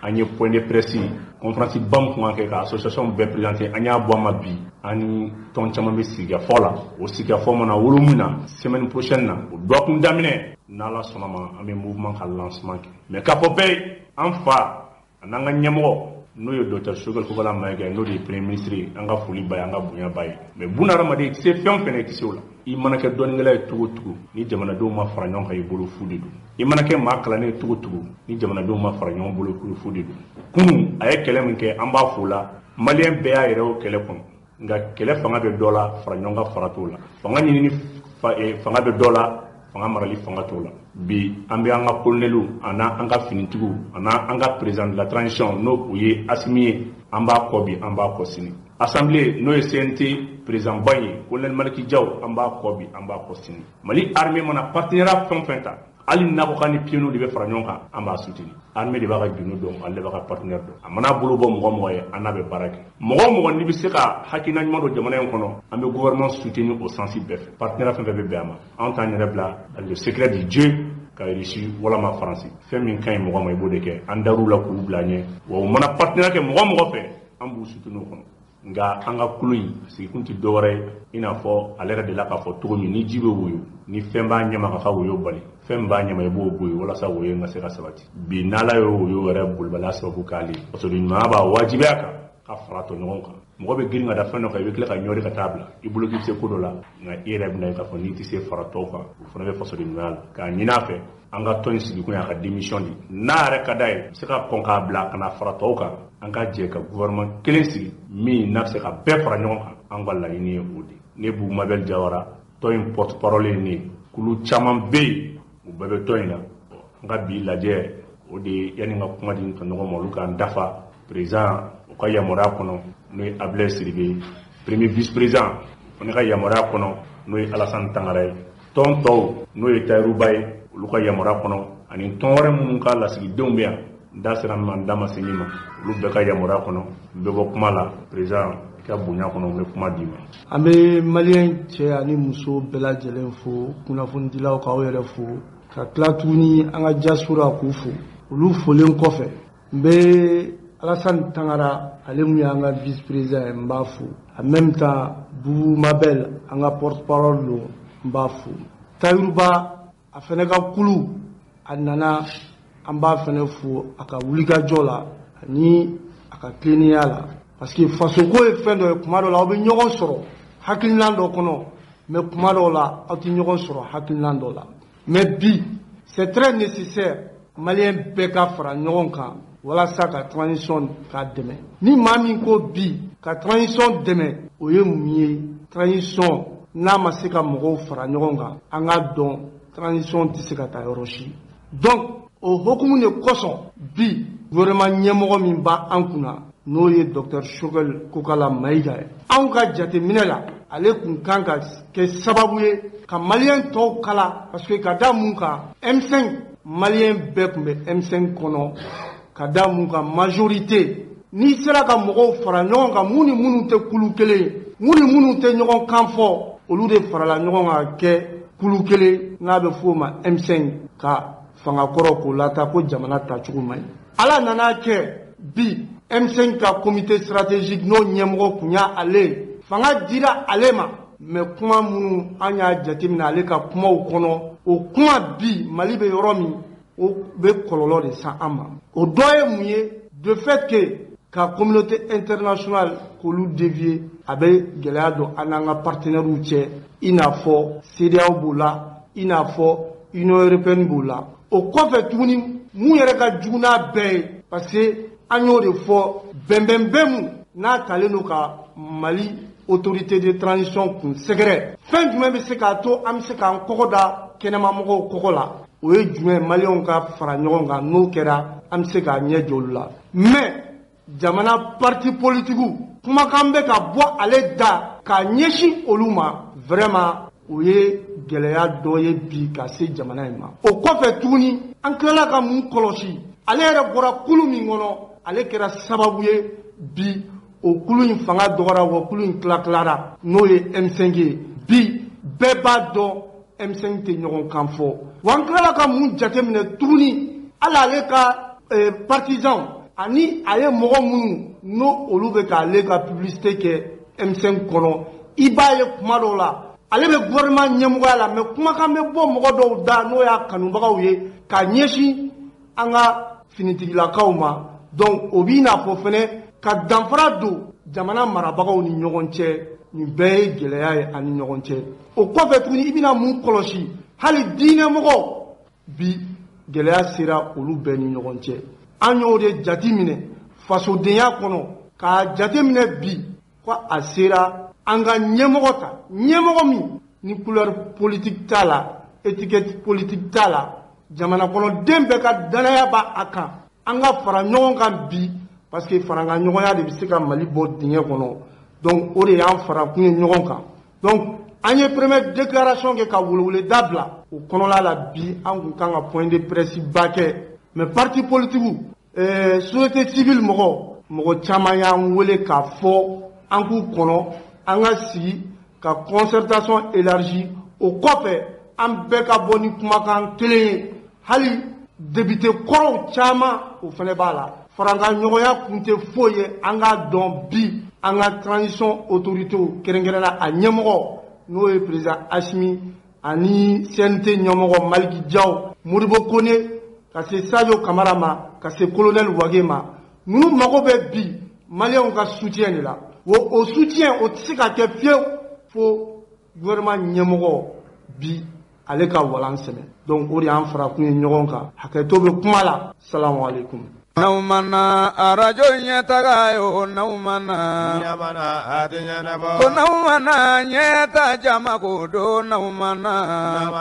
an ye point de presse conférence ba min kun ka kɛ ka association bɛɛ présenter, an y'a bɔ a ma bi. An ni tɔn caman bɛ sigikafɔ la. O sigikafɔ mana wolo min na semaine prochaine na, o dɔgɔkun daminɛ, n'Ala sɔnna ma, an bɛ mouvement ka lancement kɛ. Mais k'a fɔ bɛɛ ye, an fa an'an ka ɲɛmɔgɔ n'o ye Docteur Choguel Kokalla Maïga ye, n'o de ye premier ministre ye, an ka foli b'a ye, an ka bonya b'a ye. Mais bunahadamaden, i tɛ se fɛn o fɛn na, i tɛ se o la. I mana kɛ dɔnnikɛla ye cogo o cogo, ni jamanadenw ma fara ɲɔgɔn kan i bolo fu de don. I mana kɛ maa kalannen ye cogo o cogo, ni jamanadenw ma fara ɲɔgɔn bolo fu de don. Kunun a ye kɛlɛ min kɛ, an b'a fo la, maliyɛn bɛɛ y'a yɛrɛ o kɛlɛ kɔnɔ. Nka kɛlɛ fanga bɛ dɔ la, fara ɲɔgɔn kan fara t'o la. Fanga ɲinini fanga bɛ dɔ la, fanga marali fanga t'o la. Bi an bɛ an ka coloneliw an'an ka finitigiw an'an ka président de la transition n'o o ye Assimi ye, an b'a kɔ bi, an b'a kɔ sini. Assemblée n'o ye CNT président ba ye, colonel Malick Diaw, an b'a kɔ bi, an b'a kɔ sini. Mali armée mana partenariat fɛn o fɛn ta, hali n'a ko k'a ni pieds de bɛ fara ɲɔgɔn kan, an b'a soutenir. Armée de b'a ka gindo dɔn, ale de b'a ka partenaire dɔn. A mana bolo bɔ mɔgɔ mɔgɔ ye, an n'a bɛ baara kɛ. Mɔgɔ o mɔgɔ n'i bɛ se ka hakilina ɲuman don jamana in kɔnɔ, an bɛ gouvernement soutenir o sens bɛɛ fɛ. Partenaire fɛn fɛn bɛ bɛn a ma, anw t'an yɛrɛ bila dans le secret du Dieu ka Russie walama Faransi. Fɛn min ka ɲi mɔgɔ ma, i b'o de kɛ. An dar'u la k'u bila ɲɛ. Wa u mana partenaire kɛ mɔgɔ mɔgɔ fɛ, an b'u soutenir o kɔnɔ. Nka an ka kulu in sigikun tɛ dɔwɛrɛ ye, i n'a fɔ ale yɛrɛ delila k'a fɔ cogo min, ni ji bɛ woyo, ni fɛn b'a ɲɛma ka ka woyo bali, fɛn min b'a ɲɛma i b'o bɔ yen walasa woyo in ka se ka sabati. Bi n'Ala ye woyo yɛrɛ bolibaliya sababu k'ale ye, parce que ɲumanya b'a wajibiya kan ka fara tɔɲɔgɔnw kan. Mɔgɔ bɛ girin ka da fɛn dɔ kan, i bɛ tila ka ɲɔri ka taa bila i bolo k'i bɛ se ko dɔ la, nka i yɛrɛ bɛna ye k'a fɔ n'i tɛ se fara tɔw kan, o fana bɛ fasoden ɲumanya la. K'a ɲini a fɛ, an ka tɔn in sigikun y'a ka démission de ye. N'a yɛrɛ ka d'a ye, a bɛ se ka kɔn k'a bila ka na fara tɔw kan, an ka jɛ ka gouvernement kelen sigi min n'a bɛ se ka bɛɛ fara ɲɔgɔn kan. An ka laɲini ye o de ye. Ne Boubou Mabel Diawara, tɔn in porte parole ye ne ye. Kulu caman bɛ yen, u bɛɛ bɛ tɔn in na. An ka bi lajɛ o de ye, yanni n ka kuma di n tɔɲɔgɔn ma, olu k'an dafa. Président o ka yamaruya kɔnɔ, n'o ye Abdoulaye Sidibe, premier vice président o fana ka yamaruya kɔnɔ, n'o ye Alassane Tangara ye. Tɔn tɔw n'o ye Tayiruba ye, olu ka yamaruya kɔnɔ, ani tɔn wɛrɛ minnu ka lasigidenw bɛ yan, n da sera min ma, n da ma se min ma, olu bɛɛ ka yamaruya kɔnɔ. N bɛ bɔ kuma la, président, i ka bonya kɔnɔ, n bɛ kuma d'i ma. An bɛ maliyɛn cɛ ani muso bɛɛ lajɛlen fo, kunnafonidilaw k'aw yɛrɛ fo, ka tila tuguni an ka diaspora k'u fo. Olu folen kɔfɛ, n bɛ Alassane Tangara, ale mun y'an ka vice président ye, n b'a fo. En même temps, Boubou Mabel, an ka porte parole don, n b'a fo. Tayiruba, a fɛnɛ ka kulu, a nana, an b'a fɛnɛ fo a ka wulikajɔ la ani a ka tilennenya la. Parce que fasoko ye fɛn dɔ ye, kuma dɔ la aw bɛ ɲɔgɔn sɔrɔ hakilina dɔ kɔnɔ, mais kuma dɔw la aw tɛ ɲɔgɔn sɔrɔ hakilina dɔ la. Mais bi, c'est très nécessaire, maliyɛn bɛɛ ka fara ɲɔgɔn kan. walasa ka transition k'a dɛmɛ. Ni maa min ko bi ka transition dɛmɛ, o ye mun ye? Transition n'a ma se ka mɔgɔw fara ɲɔgɔn kan, an k'a dɔn transition tɛ se ka taa yɔrɔ si. Donc o hokumu de kosɔn bi gouvernement ɲɛmɔgɔ min b'an kunna, n'o ye docteur Choguel Kokala Maïga ye, anw ka jateminɛ la, ale kun kan ka kɛ sababu ye ka maliyɛn tɔw kala, parce que ka da mun kan, M5 maliyɛn bɛɛ tun bɛ M5 kɔnɔ. Ka da mun kan, majorité, n'i sera ka mɔgɔw fara ɲɔgɔn kan, mun ni minnu tɛ kulu kelen ye, mun ni minnu tɛ ɲɔgɔn kan fɔ, olu de farala ɲɔgɔn kan ka kɛ kulu kelen n'a bɛ f'o ma M5, ka fanga kɔrɔ k'o lata ko jamana tacogo man ɲi. Ala nana kɛ bi M5 ka comité stratégique n'o ɲɛmɔgɔ kun y'ale, fanga dira ale ma. Mais kuma minnu an y'a jateminɛ ale ka kumaw kɔnɔ, o kuma bi Mali bɛ yɔrɔ min, o bɛ kɔlɔlɔ de san an ma. O dɔ ye mun ye? De fait que ka communauté internationale k'olu dévier, a bɛ gɛlɛya don an n'an ka partenaires cɛ, i n'a fɔ CEDEAO b'o la, i n'a fɔ Union européenne b'o la. O kɔfɛ tuguni, mun yɛrɛ ka jugu n'a bɛɛ ye, parce que an y'o de fɔ, bɛnbɛnbɛn mun n'a talen don ka Mali autorité de transition kun sɛgɛrɛ, fɛn jumɛn bɛ se k'a to an bɛ se k'an kɔgɔ da kɛnɛmamɔgɔw kɔgɔ la? O ye jumɛn? Maliyɛnw ka fara ɲɔgɔn kan. N'o kɛra, an bɛ se k'a ɲɛ jɔ olu la. Mais jamana parti politique, kumakan bɛ ka bɔ ale da k'a ɲɛsin olu ma, vraiment o ye gɛlɛya dɔ ye bi ka se jamana in ma. O kɔfɛ tuguni, an tilala ka mun kɔlɔsi? Ale yɛrɛ bɔra kulu min kɔnɔ, ale kɛra sababu ye bi o kulu in fanga dɔgɔra, wa kulu in tila tilara, n'o ye M5 ye. Bi bɛɛ b'a dɔn M5 tɛ ɲɔgɔn kan fɔ. Wa an tilala ka mun jateminɛ tuguni? Hali ale ka partisan ani a ye mɔgɔ minnu n'o olu bɛ k'ale ka publicité kɛ M5 kɔnɔ, i b'a ye kuma dɔw la ale bɛ gouvernement ɲɛmɔgɔya la, mais kumakan bɛ bɔ mɔgɔ dɔw da, n'o y'a kanubagaw ye, k'a ɲɛsin an ka finitigilakaw ma. Donc o b'i n'a fɔ fɛnɛ ka danfara don jamana marabagaw ni ɲɔgɔn cɛ. Nin bɛɛ ye gɛlɛya ye ani ɲɔgɔn cɛ. O kɔfɛ tuguni, i bɛna mun kɔlɔsi? Hali diinɛmɔgɔw bi, gɛlɛya sera olu bɛɛ ni ɲɔgɔn cɛ. An y'o de jate minɛ fasodenya kɔnɔ, k'a jate minɛ bi ko a sera an ka ɲɛmɔgɔ ta, ɲɛmɔgɔ min ni couleur politique t'a la, étiquette politique t'a la, jamana kɔnɔden bɛɛ ka danaya b'a a kan. An ka fara ɲɔgɔn kan bi, parce que farankanɲɔgɔnya de bɛ se ka Mali bɔ dingɛ kɔnɔ. Donc o de y'an farakun ye ɲɔgɔn kan. Donc an ye première déclaration kɛ ka weleweleda bila o kɔnɔla la. Bi an kun kan ka point de presse ba kɛ, mais parti politique, société civile, mɔgɔ mɔgɔ caman y'an wele k'a fɔ an k'u kɔnɔ, an ka sigi ka concertation élargie. O kɔfɛ, an bɛɛ ka bɔ ni kumakan kelen ye. Hali député kɔrɔw caman, o fana b'a la. Farankanɲɔgɔnya kun tɛ foyi ye. An k'a dɔn bi an ka transition autorité, kɛrɛnkɛrɛnna a ɲɛmɔgɔ n'o ye président Assimi, ani CNT ɲɛmɔgɔ Malick Diaw, Modibo Kone, ka se Sadio Camara ma, ka se colonel Wagué ma, ninnu mago bɛ bi maliyɛnw ka soutien de la. O soutien, o tɛ se ka kɛ fiyewu fo gouvernement ɲɛmɔgɔ bi ale ka walan sɛmɛ. Donc o de y'an farakun ye ɲɔgɔn kan. Hakɛto bɛ kuma la. Salamu aleykum. N'aw mana arajo ɲɛtaga ye o, n'aw mana ko n'aw mana ɲɛta jama ko don, n'aw mana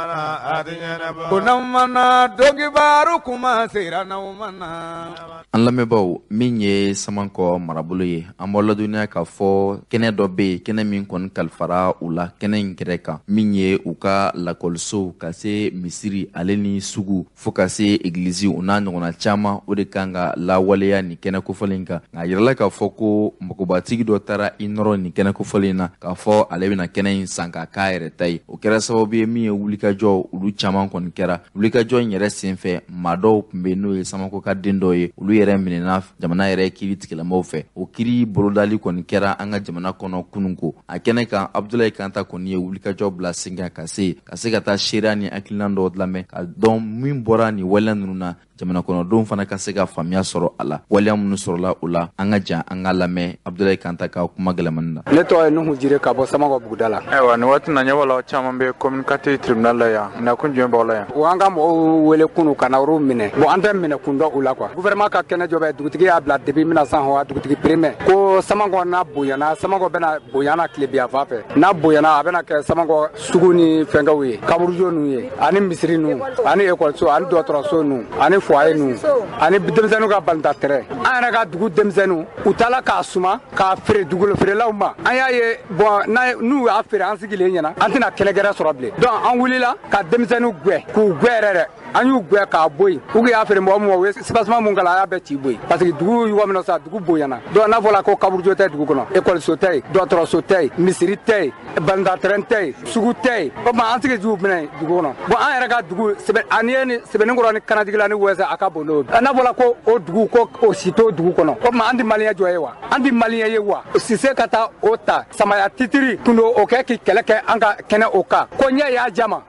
ko n'aw mana donkibaru kuma sera, n'aw mana. An lamɛnbaaw, min ye Samankɔ marabolo ye, an b'aw ladɔnniya k'a fɔ kɛnɛ dɔ bɛ yen, kɛnɛ min kɔni kalifara u la. Kɛnɛ in kɛrɛ kan, min ye u ka lakɔlisow, ka se misiri ale ni sugu, fo ka se egilizi, u n'a ɲɔgɔnna caman, o de kan ka lawaleya nin kɛnɛ kofɔlen kan. Nka a yirala k'a fɔ ko magobatigi dɔ taara i nɔrɔ nin kɛnɛ kofɔlen na k'a fɔ ale bɛna kɛnɛ in san k'a k'a yɛrɛ ta ye. O kɛra sababu ye min ye wulikajɔ olu caman kɔni kɛra. Wulikajɔ in yɛrɛ senfɛ, maa dɔw tun bɛ yen, n'o ye Samako ka den dɔw ye, olu yɛrɛ minɛna jamana yɛrɛ kiiri tigilamaw fɛ. O kiiri bolodali kɔni kɛra an ka jamana kɔnɔ kununko. A kɛnɛ kan, Abdoulaye Kanta kɔni ye wulikajɔ bila sen kan ka se ka taa seereya ni hakilina dɔw lamɛn, ka dɔn min bɔra nin waleya ninnu na, jamana kɔnɔdenw fana ka se ka faamuya sɔrɔ a la, waleya minnu sɔrɔla o la. An ka jan an ka lamɛn Abdoulaye Kanta ka kuma gɛlɛmani na. Ne tɔgɔ ye Nuhu Jire, ka bɔ Samakɔ buguda la. Ayiwa, nin waati na, ɲɛ la caman bɛ commune 4 tribunal la yan. Nakun jumɛn b'aw la yan? O an ka mɔgɔw wele kunu ka na olu minɛ. Bon, an tɛ minɛ kun dɔn u la quoi. Gouvernement ka kɛnɛ jɔ bɛ dugutigi y'a bila depuis 1900 dugutigi premier ko Samankɔ n'a bonyana Samankɔ bɛna bonyana tilebiya fan fɛ n'a bonyana a bɛna kɛ Samankɔ sugu ni fɛnkɛw ye kaburujo ninnu ye ani misiri ninnu ani ekɔliso ani dɔgɔtɔrɔso ninnu ani foyer ninnu ani denmisɛnninw ka balontan terrain an yɛrɛ ka dugu denmisɛnninw u taala k'a suma k'a feere dugukolo feerelaw ma an y'a ye bon n'u y'a feere an sigilen ɲɛna an tɛna kɛnɛ gɛrɛ sɔrɔ bilen donc an wulila ka denmisɛnninw gɛn k'u gɛn yɛrɛ dɛ an y'u gɛn k'a bɔ yen u y'a feere mɔgɔ min ma u ye soubassement mun kala a y'a bɛɛ ci bɔ yen parce que dugu yɔrɔ min na sa dugu bonyana donc n'a fɔra ko kaburujo tɛ dugu kɔnɔ ekɔliso tɛ yen dɔgɔtɔrɔso tɛ yen misiri tɛ yen balontan terrain tɛ yen sugu tɛ yen o tuma an sigi jugu minɛ dugu kɔnɔ bon an yɛrɛ ka dugu ani ye ni Sɛbɛnnikɔrɔ ni Kanajigila ni Wɛsɛ a ka bon n'o ye n'a fɔra ko o dugu ko o si t'o dugu kɔnɔ o tuma an tɛ maliyɛn jɔ ye wa an tɛ maliyɛn ye wa Sise ka taa o ta Samaya titiri kun don o kɛ k'i kɛlɛ kɛ an ka kɛnɛ o kan ko ɲɛ y'a jama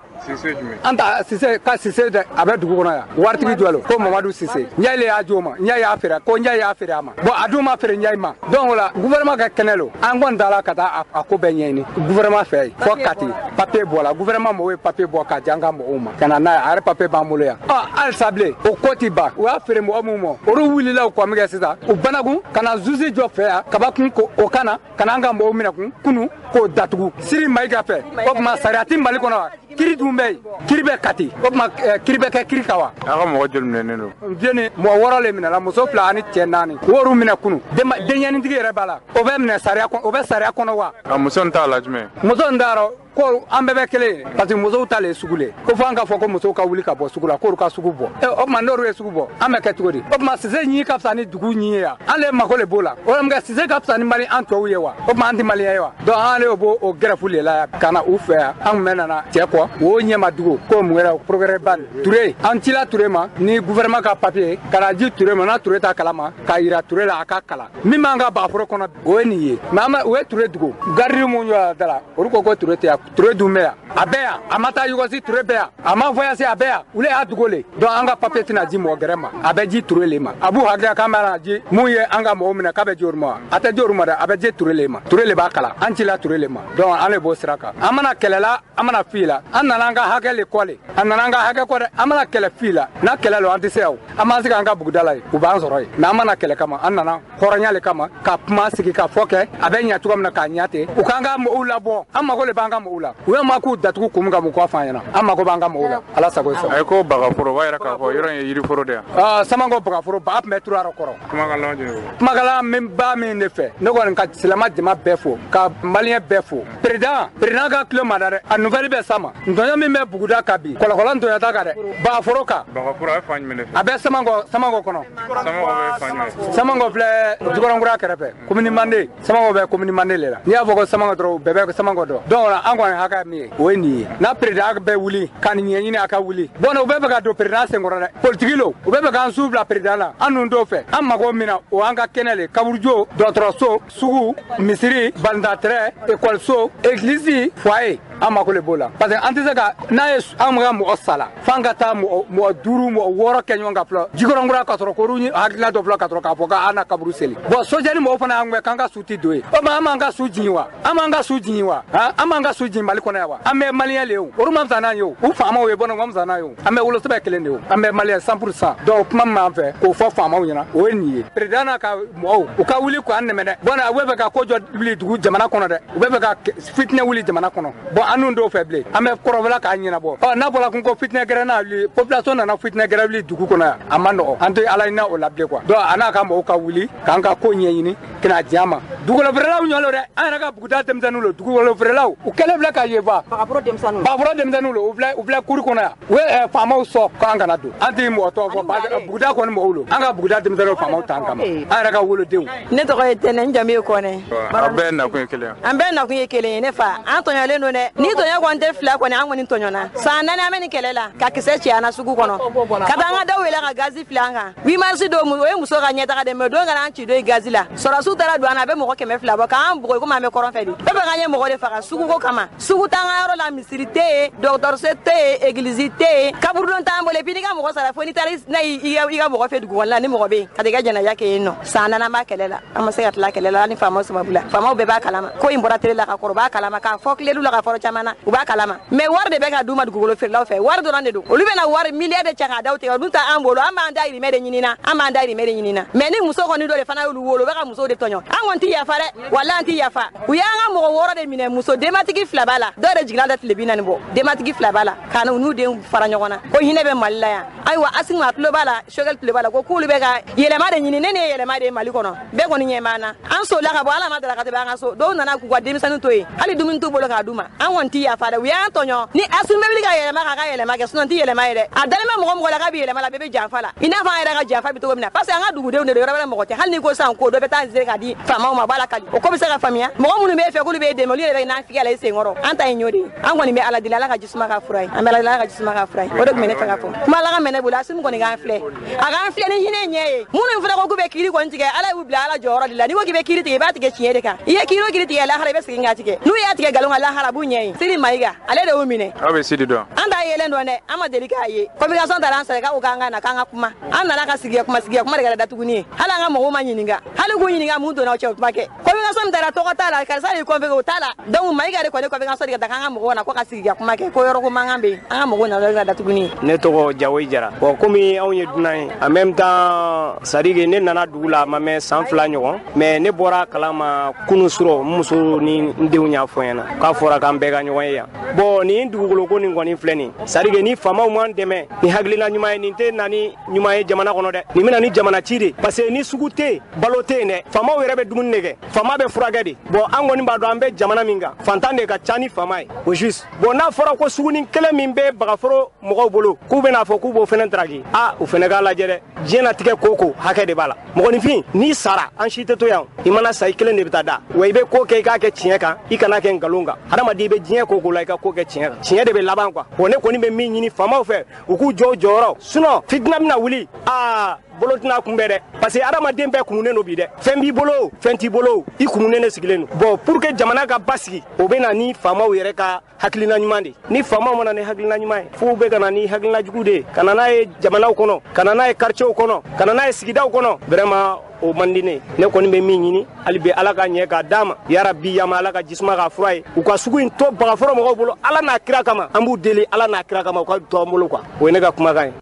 an ta Sise ka Sise dɛ a bɛ dugu kɔnɔ yan waritigi jɔ lo ko Mamadu Sise ɲɛ le y'a jo ma ɲɛ y'a feere ko ɲɛ y'a feere a ma bon a dun ma feere ɲɛ ma donc o la gouvernement ka kɛnɛ lo an kɔni taara ka taa a ko bɛɛ ɲɛɲini gouvernement fɛ yen fɔ Kati papier bɔra gouvernement mɔgɔw ye papier bɔ k'a di an ka mɔgɔw ma ka na n'a ye a yɛrɛ papier b'an bolo yan ɔ halisa bilen o ko ti ban u y'a feere mɔgɔ min ma olu wulila u kɔ min kɛ sisan u banakun ka na zuzi jɔ fɛ yan kabakun ko o kana ka na an ka mɔgɔw minɛ kun kunu k'o datugu Siri Mayiga fɛ o tuma sariya ti Mali kɔnɔ wa kiri dun bɛ yen kiri bɛ Kati o tuma kiri bɛ kɛ kiri kan wa. A ka mɔgɔ joli minɛnen don. Jeni mɔgɔ 6 le minɛla muso 2 ani cɛ 4 wɔɔrɔ minɛ kunu denɲɛnintigi yɛrɛ b'a la o bɛ minɛ sariya kɔnɔ o bɛ sariya kɔnɔ wa. A muso in t'a la jumɛn. Muso in t'a rɔ ko an bɛɛ bɛ kelen ye parce que musow ta le ye sugu le ko fo an ka fɔ ko musow ka wuli ka bɔ sugu la k'olu ka sugu bɔ o tuma n'olu ye sugu bɔ an bɛ kɛ cogo di o tuma Sise ɲi ka fisa ni dugu ɲi ye yan an le mako le b'o la o la Sise ka fisa ni Mali an tɔw ye wa o tuma an tɛ maliyɛn ye wa donc an le b'o o gɛrɛfu le la yan ka na u fɛ yan an kun bɛ nana cɛ kɔ o ɲɛma dugu ko mun yɛrɛ progrès ban Ture an cila Ture ma ni gouvernement ka papier ka na di Ture ma n'a Ture ta kalama k'a yira Ture la a ka kalan min b'an ka bagaforo kɔnɔ o ye nin ye mais an u ye Ture dugu garidi mun jɔ da la olu ko ko Ture tɛ yan Ture dun bɛ yan a bɛ yan a ma taa Yugɔsi Ture bɛ yan a ma voyage a bɛ yan olu y'a dugu le donc an ka papier tɛna di mɔgɔ gɛrɛ ma a bɛ di Ture le ma a b'u hakili k'an bɛna di mun ye an ka mɔgɔw minɛ k'a bɛ di olu ma a tɛ di olu ma dɛ a bɛ di Ture le ma Ture le b'a kalan an cila Ture le ma donc an le b'o sira kan an mana kɛlɛ la an mana fi la an nana an ka hakɛ le kɔ le an nana an ka hakɛ kɔ dɛ an mana kɛlɛ fi la n'a kɛlɛ lo an tɛ se yan o an b'an sigi an ka buguda la yen u b'an sɔrɔ yen mais an mana kɛlɛ kama an nana hɔrɔnya le kama ka kuma sigi ka fɔ kɛ a bɛ ɲɛ cogo min na k'a ɲɛ ten u k'an ka mɔgɔw labɔ an mago le b'an ka mɔgɔw la u ye ma k'u datugu kun min kan mun k'a fɔ an ɲɛna an mago b'an ka mɔgɔw la ala sago sago. A ye ko bagaforo o b'a yira k'a fɔ yɔrɔ in ye yiriforo de ye. Samankɔ bagaforo baga tun bɛ turu a kɔrɔ. Kumakalan jumɛn don. Kumakalan min b'a min de fɛ ne kɔni ka silamɛ jama bɛɛ fo ka maliyɛn bɛɛ fo président ka tulo ma da dɛ a nouvelle bɛ s'a ma ntɔɲɔ min bɛ buguda kan bi kɔlɔkɔlɔ ntɔɲɔ t'a kan dɛ bagaforo kan. Bagaforo a bɛ fan jumɛn de fɛ. A bɛ Samankɔ kɔnɔ. Samankɔ bɛ fan jumɛn. Samankɔ filɛ Jikɔrɔnkura kɛrɛfɛ commune Mande Samankɔ bɛ commune Mande le la n'i y'a fɔ ko Samankɔ dɔrɔn bɛɛ bɛ Samankɔ dɔn donc an kɔni hakɛ min ye o ye nin ye n'a président bɛ wuli ka nin ɲɛɲini a ka wuli bon u bɛ fɛ ka don président senkɔrɔ dɛ politique lo u bɛ fɛ k'an su bila président la an dun t'o fɛ an mago min na o an ka kɛnɛ le kaburujo dɔgɔtɔrɔso sugu misiri balontan terrain ekɔliso église foyer an mako le b'o la parce que an tɛ se ka n'a ye an ka mɔgɔ sala f'an ka taa mɔgɔ 5 mɔgɔ 6 kɛ ɲɔgɔn kan fɔlɔ Jikɔrɔnkura ka sɔrɔ k'olu hakilina dɔ fɔlɔ ka sɔrɔ k'a fɔ k'an na kaburu seli bon sojɛni mɔgɔw fana y'an gɛn k'an ka su ti don yen o tuma an b'an ka su jigin wa an b'an ka su jigin wa an b'an ka su jigin Mali kɔnɔ yan wa an bɛ maliyɛn le ye o olu ma fisa n'an ye o u faamaw ye bɔn u ma fisa n'an ye o an bɛ wolosɛbɛn kelen de ye o an bɛ maliyɛn 100% donc kuma min b'an fɛ k'o fɔ faamaw ɲɛna o ye nin ye président n'a ka mɔgɔw u ka wuli k'an nɛmɛ dɛ bon u bɛ fɛ ka ko jɔ wuli dugu jamana kɔnɔ dɛ u bɛ fɛ ka fitinɛ wuli jamana kɔnɔ bon an dun t'o fɛ bilen an bɛ kɔrɔbɔla k'a ɲɛnabɔ ɔ n'a fɔra kun ko fitinɛ gɛrɛ n'a wuli population nana fitinɛ gɛrɛ wuli dugu kɔnɔ yan a ma nɔgɔ an tɛ ala hinɛ o la bilen quoi donc a n'a ka mɔgɔw ka wuli k'an ka ko ɲɛɲini ka na di an ma dugukolo feerelaw ɲɔ lo dɛ an yɛrɛ ka buguda denmisɛnninw lo dugukolo feerelaw u kɛlen filɛ ka yen fa bagaforo denmisɛnninw lo u filɛ kuru kɔnɔ yan u ye faamaw sɔn k'an kana don an tɛ mɔgɔ tɔgɔ fɔ buguda kɔni mɔgɔw lo an ka buguda denmisɛnninw faamaw t'an kama an yɛrɛ ka wolodenw. Ne tɔgɔ ye Tɛnɛ n jamu ye Kɔnɛ. An bɛɛ nakun ye kelen ye. An bɛɛ nakun ye kelen ye ne fa an tɔɲɔlen don dɛ ni tɔɲɔ kɔni tɛ fila kɔni an kɔni tɔɲɔna san 4 an bɛ nin kɛlɛ la ka kisɛ ci an na sugu kɔnɔ ka taa an ka daw yɛlɛ ka gazi fili an kan 8 mars don o ye muso ka ɲɛtaga de mais don kana an ci don gazi la sɔrɔsiw taara don an na a bɛ mɔgɔ 200 bɔ k'an bugɔ komi an bɛ kɔrɔn fɛ de bɛɛ bɛ k'an ye mɔgɔ de faga suguko kama sugu t'an ka yɔrɔ la misiri tɛ yen dɔgɔtɔrɔso tɛ yen egilizi tɛ yen kaburudon t'an bolo et puis n'i ka mɔgɔ sara fo n'i taara n'a ye i ka mɔgɔ fɛ dugu kɔnɔna la ni mɔgɔ bɛ yen ka taa i ka jɛnɛja kɛ yen nɔ san 4 an b'a kɛlɛ la an ma se ka tila kɛlɛ la ni faamaw sababu la faamaw bɛɛ b'a kalama ko in bɔra télé la ka kɔrɔ b'a kalama k'a fɔ tilelu la ka fɔlɔ caman. caman na, u b'a kalama. Mais wari de bɛ ka d'u ma dugukolo feerelaw fɛ, wari dɔrɔn de don. Olu bɛna wari milliard de cɛ k'a da u tigɛ, olu ta an bolo, an b'an dayirimɛ de ɲini na, an b'an dayirimɛ de ɲini na. Mais ni muso kɔni dɔ de fana y'olu wolo, u bɛ ka musow de tɔɲɔ. An kɔni ti yafa dɛ, walahi an ti yafa. U y'an ka mɔgɔ 6 de minɛ, muso denbatigi 2 b'a la, dɔw yɛrɛ jiginna da tile 40 bɔ, denbatigi 2 b'a la, ka n'u denw fara ɲɔgɔn na. Ko hinɛ bɛ Mali la yan. Ayiwa Asimi a tulo b'a la, Choguel tulo b'a la, ko k'olu bɛ ka yɛlɛma de ɲini. Ne ye yɛlɛma de ye Mali kɔnɔ, bɛɛ kɔni ɲɛ b'an na. An solila ka bɔ, Ala ma daraka tɛ bɛ an ka so. Dɔw nana k'u ka denmisɛnnin to yen, hali dumuni t'u bolo k'a d'u ma. An kɔni ti yafa dɛ, u y'an tɔɲɔ. Ni Asimi bɛ wuli ka yɛlɛma k'a ka yɛlɛma kɛ, sinon n ti yɛlɛma ye dɛ. A dalen bɛ mɔgɔ mɔgɔ la k'a bɛ yɛlɛma la, bɛɛ bɛ janfa la. I n'a fɔ an yɛrɛ ka janfa bɛ cogo min na, parce que an ka dugudenw de don, yɔrɔ wɛrɛ mɔgɔ tɛ. Hali n'i ko sisan ko dɔ bɛ taa nzere k'a di faamaw ma, a b'a lakali. O ko bɛ se ka faamuya. Mɔgɔ minnu b'e fɛ k'olu b'e dɛmɛ, olu yɛrɛ bɛ nafigiya la i senkɔrɔ. An ta ye ɲɔ de ye. An kɔni bɛ Ala deli, Ala ka jisuma k'a fura ye. An bɛ Ala deli, Ala ka jisuma k'a fura ye. O de tun bɛ ne fɛ ka fɔ. Kuma laban bɛ ne bolo, Asimi kɔni k'an filɛ. A k'an filɛ ni hinɛ ɲɛ ye. Minnu fana ko k'u bɛ kiiri kɔni tigɛ, Ala y'u bila Ala jɔyɔrɔ de la. N'i ko k'i bɛ kiiri tigɛ, i b'a tigɛ tiɲɛ de kan. I ye kiiri o kiiri tigɛ lahara, i bɛ segin k'a tigɛ. N'u y'a tigɛ nkalon kan lahara, a b'u ɲɛ ye. Sidi Mayiga, ale de y'u minɛ. Aw bɛ Sidi dɔn? An t'a yelen dɔn dɛ, an ma deli k'a ye. Communication taara an sɔrɔ k'u k'an ka na k'an ka kuma. An nana ka sigi kuma sigi kuma de kɛra datuguni ye. Hali an ka mɔgɔw ma ɲininka. Hali k'u ɲininka mun donna aw cɛ, o kuma kɛ. Communication min taara tɔgɔ t'a la, karisa de ye convoqué, o t'a la. Donc Mayiga de kɔni communication de ka taa k'an ka mɔgɔw na ko ka sigi kuma kɛ, ko yɔrɔ ko mankan bɛ yen. An ka mɔgɔw nana ka datuguni ye. Ne tɔgɔ Jawoyi Jara. Bon, komi anw ye dunan ye, en même temps, c'est à dire que ne nana dugu la a ma mɛn san 2 ɲɔgɔn, mais ne bɔra kalama kunun surɔ, n muso ni n denw y'a fɔ n ɲɛna k'a fɔra k'an bɛɛ ka ɲɔgɔn ye yan. Bon, nin dugukolo ko nin kɔni filɛ nin, c'est à dire que ni faamaw m'an dɛmɛ ni hakilina ɲuman ye, nin tɛ na ni ɲuman ye jamana kɔnɔ dɛ, nin bɛ na ni jamana ci de, parce que ni sugu tɛ yen, balo tɛ yen dɛ. Faamaw yɛrɛ bɛ dumuni de kɛ, faama bɛ furakɛ de. Bon, an kɔni b'a dɔn an bɛ jamana min kan, fantan de ka ca ni faama ye au juste. Bon, n'a fɔra ko sugunin kelen min bɛ Bagaforo mɔgɔw bolo, k'u bɛna fɔ k'u b'o fɛnɛ taraki, a u fɛnɛ k'a lajɛ dɛ. Diɲɛnatigɛ ko ko hakɛ de b'a la. Mɔgɔninfin, n'i sara, an si tɛ to yan. I mana sa, i kelen de bɛ taa da. Wa i bɛ ko kɛ, i k'a kɛ tiɲɛ kan, i kana kɛ nkalon kan. Hadamaden, i bɛ diɲɛ ko ko la, i ka ko kɛ tiɲɛ kan. Tiɲɛ de bɛ laban quoi. Bon, ne kɔni bɛ min ɲini faamaw fɛ, u k'u jɔ u jɔyɔrɔ. Sinon fitina bɛna wuli. Aa, bolo tɛna kunbɛn dɛ, parce que hadamaden bɛɛ kumunen don bi dɛ. Fɛn b'i bolo, fɛn t'i bolo, i kumunen de sigilen don. Bon, pour que jamana ka basigi, o bɛ na ni faamaw yɛrɛ ka hakilina ɲuman de. Ni faamaw mana ni hakilina ɲuman ye, f'u bɛ ka na ni hakilina jugu de ye, ka na n'a ye jamanaw kɔnɔ, ka na n'a ye quartiers kɔnɔ, ka na n'a ye sigidaw kɔnɔ. Vraiment, o man di ne. Ne kɔni bɛ min ɲini hali bi, Ala ka ɲɛ k'a d'a ma, yarabi yama, Ala ka jisuma k'a fura ye, u ka sugu in to Bagaforo mɔgɔw bolo, Ala n'a kira kama. An b'u deli Ala n'a kira kama, u ka to an bolo quoi. O ye ne ka kumakan ye.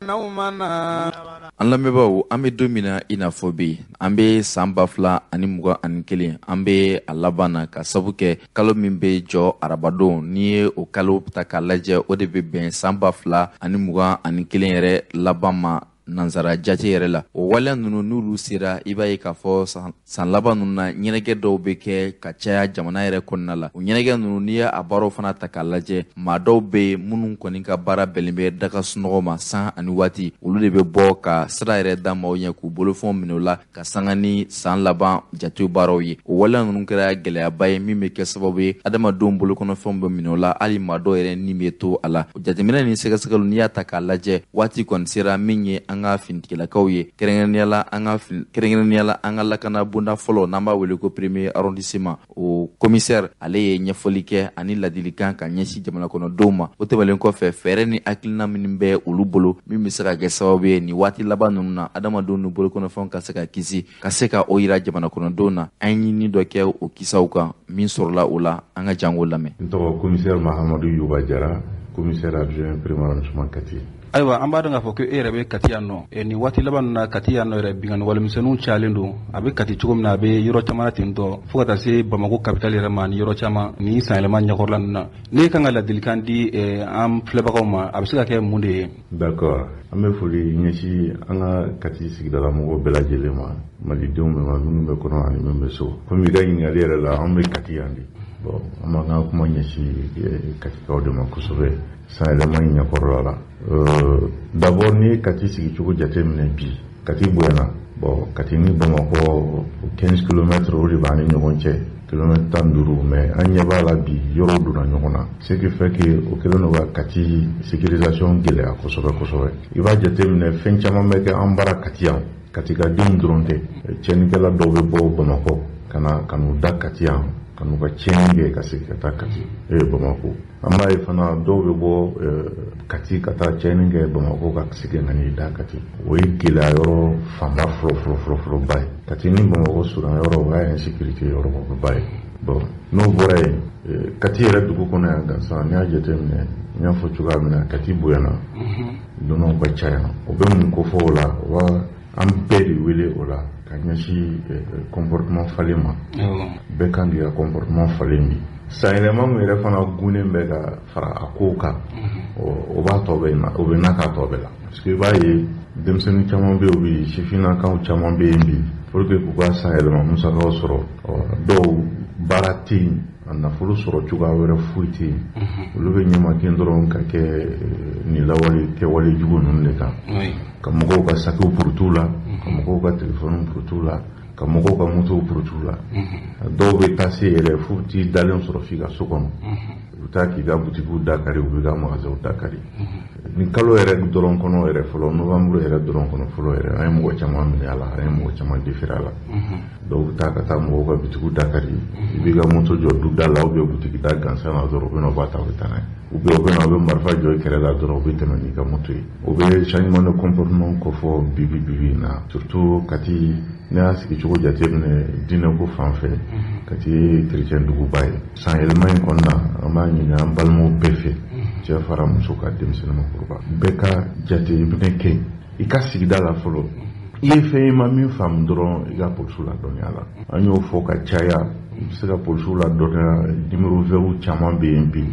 An lamɛnbaaw, an bɛ don min na i n'a fɔ bi, an bɛ san 2021, an bɛ a laban na, ka sabu kɛ kalo min bɛ jɔ arabadon, n'i ye o kalo ta k'a lajɛ, o de bɛ bɛn san 2021 yɛrɛ laban ma nansara jate yɛrɛ la. O waleya ninnu, n'olu sera, i b'a ye k'a fɔ san laban ninnu na, ɲɛnajɛ dɔw bɛ kɛ ka caya jamana yɛrɛ kɔnɔna la. O ɲɛnajɛ ninnu, n'i y'a baaraw fana ta k'a lajɛ, maa dɔw bɛ yen minnu kɔni ka baara bɛnnen bɛ daga sunɔgɔ ma san ani waati, olu de bɛ bɔ ka sira yɛrɛ da maaw ɲɛ k'u bolofɛnw minɛ u la ka sanga ni san laban jate baaraw ye. O waleya ninnu kɛra gɛlɛyaba ye min bɛ kɛ sababu ye adamadenw bolokɔnɔfɛnw bɛ minɛ u la, hali maa dɔw yɛrɛ ni bɛ to a la. O jateminɛ ni sɛgɛsɛgɛliw, n'i y'a ta k'a lajɛ, waati kɔni sera min ye an ka finitigilakaw ye, kɛrɛnkɛrɛnnenya la an ka lakana bonda fɔlɔ n'an b'a wele ko premier arrondissement, o commissaire ale ye ɲɛfɔli kɛ ani ladilikan ka ɲɛsin jamana kɔnɔdenw ma. O tɛmɛnen kɔfɛ, fɛɛrɛ ni hakilina minnu bɛ olu bolo min bɛ se ka kɛ sababu ye nin waati laban ninnu na adamadenw ni bolokɔnɔfɛnw ka se ka kisi, ka se ka o yira jamana kɔnɔdenw na. An ye ɲini dɔ kɛ o kisaw kan min sɔrɔla o la, an ka jango lamɛn. N tɔgɔ commissaire Mahamadu Yuba Jara, commissaire adjoint premier arrondissement Kati. Ayiwa, an b'a dɔn k'a fɔ ko e yɛrɛ bɛ Kati yan nɔ. Nin waati laban ninnu na, Kati yan nɔ yɛrɛ, binkanni walemisɛnninw cayalen don. A bɛ Kati cogo min na, a bɛ yɔrɔ caman na ten tɔ, fo ka taa se Bamakɔ capitale yɛrɛ ma ni yɔrɔ caman ni sanyɛlɛma ɲɛkɔrɔla ninnu na. Ne kan ka ladilikan di an filɛbagaw ma, a bɛ se ka kɛ mun de ye? D'accord, an bɛ foli ɲɛsin an ka Kati sigidalamɔgɔw bɛɛ lajɛlen ma, malidenw bɛɛ ma, minnu bɛ kɔnɔ ani minnu bɛ so. Komi i ka ɲininkali yɛrɛ la, an bɛ Kati yan de. Bon, an b'an ka kuma ɲɛsin Katikaw de ma kosɛbɛ sanyɛlɛma in ɲɛkɔrɔla la. D'abord, n'i ye Kati sigicogo jateminɛ bi, Kati bonyana. Bon, Kati ni Bamakɔ 15 km o de b'an ni ɲɔgɔn cɛ, kilomètre 15, mais an ɲɛ b'a la bi yɔrɔw donna ɲɔgɔn na, ce qui fait que o kɛlen don ka Kati sécurisation gɛlɛya kosɛbɛ kosɛbɛ. I b'a jateminɛ, fɛn caman bɛ kɛ an bara Kati yan. Kati ka denw dɔrɔn tɛ, tiɲɛnikɛla dɔw bɛ bɔ Bamakɔ ka na ka n'u da Kati yan, ka n'u ka tiɲɛni kɛ ka segin ka taa Kati Bamakɔ. An b'a ye fana dɔw bɛ bɔ Kati ka taa tiɲɛni kɛ Bamakɔ ka segin ka n'i da Kati. O ye gɛlɛya yɔrɔ fanba fɔlɔ fɔlɔ fɔlɔ fɔlɔba ye. Kati ni Bamakɔ surunya yɔrɔ, o y'a insécurité yɔrɔba ye. Bon, n'o bɔra yen, Kati yɛrɛ dugu kɔnɔ yan gansan, n'i y'a jateminɛ, n y'a fɔ cogoya min na, Kati bonyana, dunanw ka caya. O bɛ mun kofɔ o la? O b'a an bɛɛ de wele o la ka ɲɛsin comportement falen ma. Bɛɛ kan k'i ka comportement falen bi. Sanyɛlɛma min yɛrɛ fana gunnen bɛ ka fara a kow kan, o b'a tɔ bɛ na, o bɛ n'a k'a tɔ bɛɛ la. Parce que i b'a ye denmisɛnnin caman bɛ yen bi, sifinnakaw caman bɛ yen bi, pour que k'u ka sanyɛlɛma musakaw sɔrɔ, dɔw baara tɛ yen, a nafolo sɔrɔ cogoya wɛrɛ foyi tɛ yen. Olu bɛ ɲɛmakin dɔrɔn ka kɛ nin lawale kɛwale jugu ninnu de kan, ka mɔgɔw ka sakiw purutu la, ka mɔgɔw ka telefɔniw purutu la, ka mɔgɔw ka motow purutu la. Dɔw bɛ taa se yɛrɛ f'u t'i dalen sɔrɔ f'i ka so kɔnɔ, u bɛ taa k'i ka butikiw da kari, u b'i ka magasinw da kari. Nin kalo yɛrɛ dɔrɔn kɔnɔ yɛrɛ fɔlɔ, novembre yɛrɛ dɔrɔn kɔnɔ fɔlɔ yɛrɛ, an ye mɔgɔ caman minɛ a la, an ye mɔgɔ caman déféré a la. Dɔw bɛ taa ka taa mɔgɔw ka butikiw da kari, i b'i ka moto jɔ du da la ou bien butiki da gansan na dɔrɔn, u bɛ na u b'a ta, u bɛ taa n'a ye. Ou bien u bɛ na u bɛ marifa jɔ i kɛrɛ la dɔrɔn, u bɛ tɛmɛ n'i ka moto ye. O bɛ changement de comportement kofɔ bi bi bi in na, surtout Kati. Ne y'a sigicogo jateminɛ diinɛko fan fɛ, Kati ye chrétien duguba ye. San yɛlɛma in kɔnɔna, an b'a ɲini an balimaw bɛɛ fɛ, cɛ fara muso ka, denmisɛnnin makɔrɔba bɛɛ ka jateminɛ kɛ i ka sigida la fɔlɔ. I ye fɛn ye ma min faamu dɔrɔn, i ka polisiw ladɔnniya la. An y'o fɔ ka caya, i bɛ se ka polisiw ladɔnniya, numéro vert caman bɛ yen bi,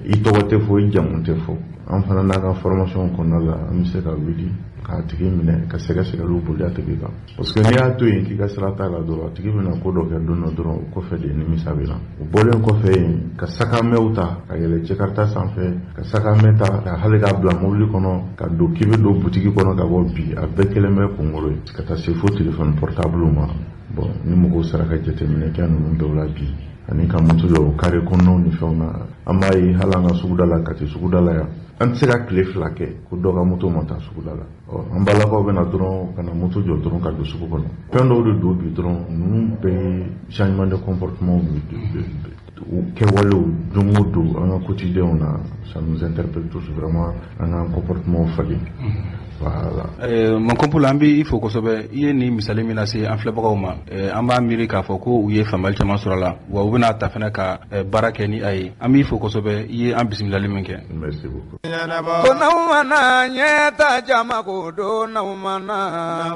i tɔgɔ tɛ fɔ, i jamu tɛ fɔ. An fana n'a ka formation kɔnɔna la, an bɛ se ka wuli k'a tigi minɛ ka sɛgɛsɛgɛliw boli a tigi kan. Parce que n'i y'a to yen k'i ka sira t'a la dɔrɔn, a tigi bɛna ko dɔ kɛ don dɔ dɔrɔn, o kɔfɛ de nimisa bɛ na. O bɔlen kɔfɛ yen, ka sakamɛw ta ka yɛlɛ cɛkarita sanfɛ, ka sakamɛ ta ka hali k'a bila mobili kɔnɔ ka don k'i bɛ don butigi kɔnɔ ka bɔ bi, a bɛɛ kɛlen bɛ kunkolo ye, ka taa se fo téléphone portable ma. Bon, ni mɔgɔw sera ka jateminɛ kɛ ninnu dɔw la bi, ani ka moto jɔ kare kɔnɔnaw ni fɛnw na, an b'a ye hali an ka suguda la, Kati suguda la yan, an tɛ se ka tile 2 kɛ ko dɔ ka moto ma taa suguda la. An balakaw bɛna dɔrɔn ka na moto jɔ dɔrɔn ka don sugu kɔnɔ. Fɛn dɔw de don bi dɔrɔn, ninnu bɛɛ ye changement de comportement kɛwalew don o don an ka quotidien na. Ça nous interpelle tous vraiment, an ka comportement falen. Voilà. Mankonpolo, an b'i fo kosɛbɛ. I ye nin misali min lase an filɛbagaw ma, an b'a miiri k'a fɔ ko u ye faamuyali caman sɔrɔ a la, wa u bɛna ta fana ka baara kɛ ni a ye. An b'i fo kosɛbɛ, i ye an bisimilali min kɛ. Merci beaucoup. Ko n'aw ma na ɲɛta jama ko don n'aw ma na,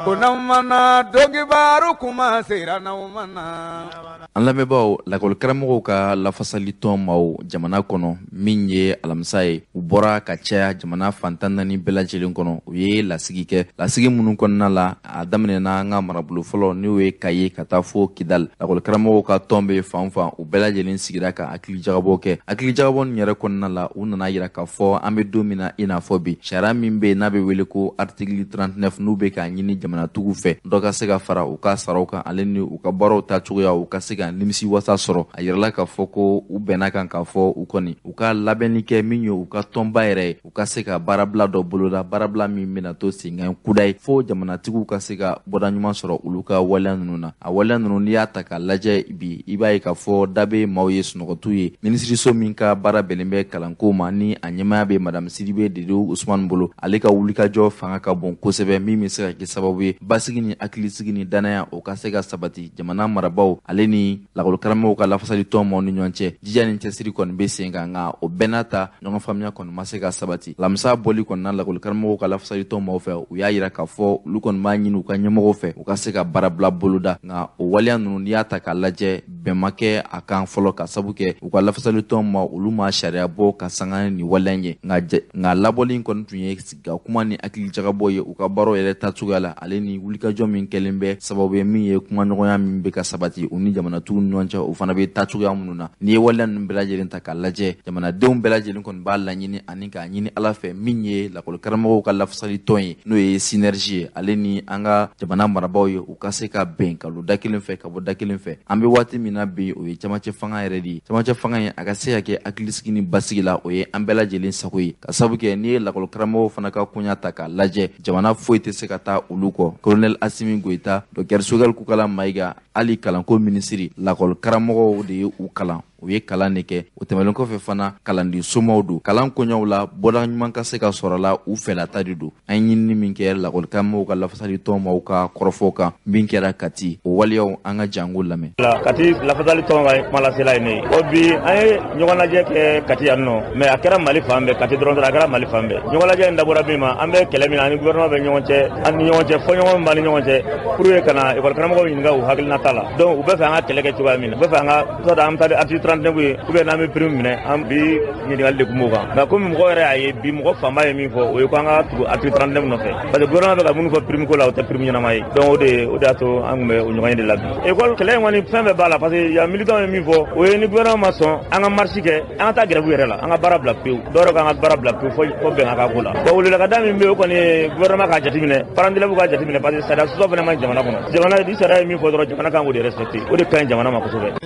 ko n'aw ma na donkibaru kuma sera n'aw ma na. An lamɛnbaaw, lakɔlikaramɔgɔw ka lafasalitɔn maaw jamana kɔnɔ, min ye alamisa ye, u bɔra ka caya jamana fantan naani bɛɛ lajɛlen kɔnɔ. U ye lasigi kɛ, lasigi minnu kɔnɔna la, a daminɛna an ka marabolo fɔlɔ n'o ye Kaye ka taa fo Kidal. Lakɔlikaramɔgɔw ka tɔn bɛ fan fan, u bɛɛ lajɛlen sigira ka hakilijagabɔ kɛ. Hakilijagabɔ nin yɛrɛ kɔnɔna la, u nana yira k'a fɔ an bɛ don min na i n'a fɔ bi, sariya min bɛ yen n'a bɛ wele ko article 39, n'u bɛ k'a ɲini jamanatigiw fɛ dɔ ka se ka fara u ka saraw kan, ale ni u ka baaraw taacogoya, u ka se ka nimisi wasa sɔrɔ. A yirala k'a fɔ ko u bɛnna kan k'a fɔ u kɔni u ka labɛnni kɛ min ye u ka tɔnba yɛrɛ ye, u ka se ka baarabila dɔ boloda, baarabila min bɛna to senkan kuda ye fo jamanatigiw ka se ka bɔda ɲuman sɔrɔ olu ka waleya ninnu na. A waleya ninnu, n'i y'a ta k'a lajɛ bi, i b'a ye k'a fɔ da bɛ maaw ye sunɔgɔtu ye. Minisiriso min ka baara bɛnnen bɛ kalanko ma, ni a ɲɛmaaya bɛ madame Sidibe Dedew Usumani bolo, ale ka wulikajɔ fanga ka bon kosɛbɛ, min bɛ se ka kɛ sababu ye basigi ni hakilisigi ni danaya o ka se ka sabati jamana marabaaw ale ni lakɔlikaramɔgɔw ka lafasalitɔn maaw ni ɲɔgɔn cɛ. Jija ni cɛsiri kɔni bɛ sen kan, nka o bɛɛ n'a ta ɲɔgɔn faamuya kɔni ma se ka sabati. Lamisa bɔli kɔnɔna, lakɔlikaramɔgɔw ka lafasalitɔn maaw fɛ, u y'a yira k'a fɔ olu kɔni b'a ɲini u ka ɲɛmɔgɔw fɛ u ka se ka baarabila boloda, nka o waleya ninnu, n'i y'a ta k'a lajɛ, bɛn ma kɛ a kan fɔlɔ, ka sabu kɛ u ka lafasalitɔn ma olu ma sariya bɔ ka sanga ni waleya ye. Nka labɔli in kɔni tun ye ka kuma ni hakilijagabɔ ye u ka baaraw yɛrɛ taacogoya la, ale ni wulikajɔ min kɛlen bɛ sababu ye min ye kumaɲɔgɔnya min bɛ ka sabati u ni jamanatigiw ni ɲɔgɔn cɛ, o fana bɛ taacogoya minnu na. N'i ye waleya ninnu bɛɛ lajɛlen ta k'a lajɛ, jamanadenw bɛɛ lajɛlen kɔni b'a laɲini ani k'a ɲini Ala fɛ min ye lakɔlikaramɔgɔw ka lafasalitɔn ye, n'o ye synergie ye, ale ni an ka jamana marabaaw ye, u ka se ka bɛn ka don da kelen fɛ ka bɔ da kelen fɛ. An bɛ waati min na bi, o ye camancɛ fanga yɛrɛ de ye. Camancɛ fanga in, a ka se ka kɛ hakilisigi ni basigi la, o ye an bɛɛ lajɛlen sago ye, ka sabu kɛ n'i ye lakɔlikaramɔgɔw fana ka koɲa ta k'a lajɛ, jamana foyi tɛ se ka taa olu kɔ. Colonel Assimi Goïta, docteur Choguel Kokalla Maïga, hali kalanko minisiri, lakɔlikaramɔgɔw de ye u kalan. U ye kalan de kɛ. O tɛmɛnen kɔfɛ fana, kalanden somaw don. Kalan koɲɛw la, bɔda ɲuman ka se ka sɔrɔ la, u fɛlata de don. An ye ɲinini min kɛ lakɔlikaramɔgɔw ka lafasali tɔn maaw ka kɔrɔfɔw kan min kɛra Kati, o waleyaw, an ka jango lamɛn. Kati lafasali tɔn ka kumalasela ye ne ye. O bi, an ye ɲɔgɔn lajɛ kɛ Kati yan nɔ, mais a kɛra Mali fan bɛɛ. Kati dɔrɔn tɛ, a kɛra Mali fan bɛɛ. Ɲɔgɔn lajɛ in dabɔra min ma, an bɛ kɛlɛ min na ani gouvernement bɛ ɲɔgɔn cɛ, an ni ɲɔgɔn cɛ, fɔɲɔgɔn b'an ni ɲɔgɔn cɛ, pour que ka na école karamɔgɔw ɲininka u hakilinata la. Donc u bɛ fɛ an ka kɛlɛ kɛ cogoya min na, u bɛ fɛ an ka soit an bɛ taa article 39 ye, ou bien n'an bɛ prime minɛ. An bi ɲininkali de kun b'o kan. Mais komi mɔgɔ yɛrɛ y'a ye bi, mɔgɔ fanba ye min fɔ, o ye ko an ka tugu article 39 nɔfɛ, parce que gouvernement bɛ ka minnu fɔ prime ko la, o tɛ prime ɲɛnama ye. Donc o de y'a to an tun bɛ o ɲɔgɔn ye de la bi. École kɛlɛ in kɔni, fɛn bɛɛ b'a la, parce que yan militant ye min fɔ, o ye ni gouvernement ma sɔn, an ka marche kɛ, an ka taa grève yɛrɛ la, an ka baara bila pewu. Dɔw yɛrɛ ko an ka baara bila pewu fo bɛn ka k'o la. Bon, weleweleda min bɛ yen, o kɔni ye gouvernement k'a jateminɛ, parents d'élèves k'a jateminɛ, parce que sariya sɔsɔ fana man ɲi jamana kɔnɔ. Jamana ni sariya ye min fɔ dɔrɔn, jamana kan k'o de respecter. O de ka ɲi jamana ma kosɛbɛ.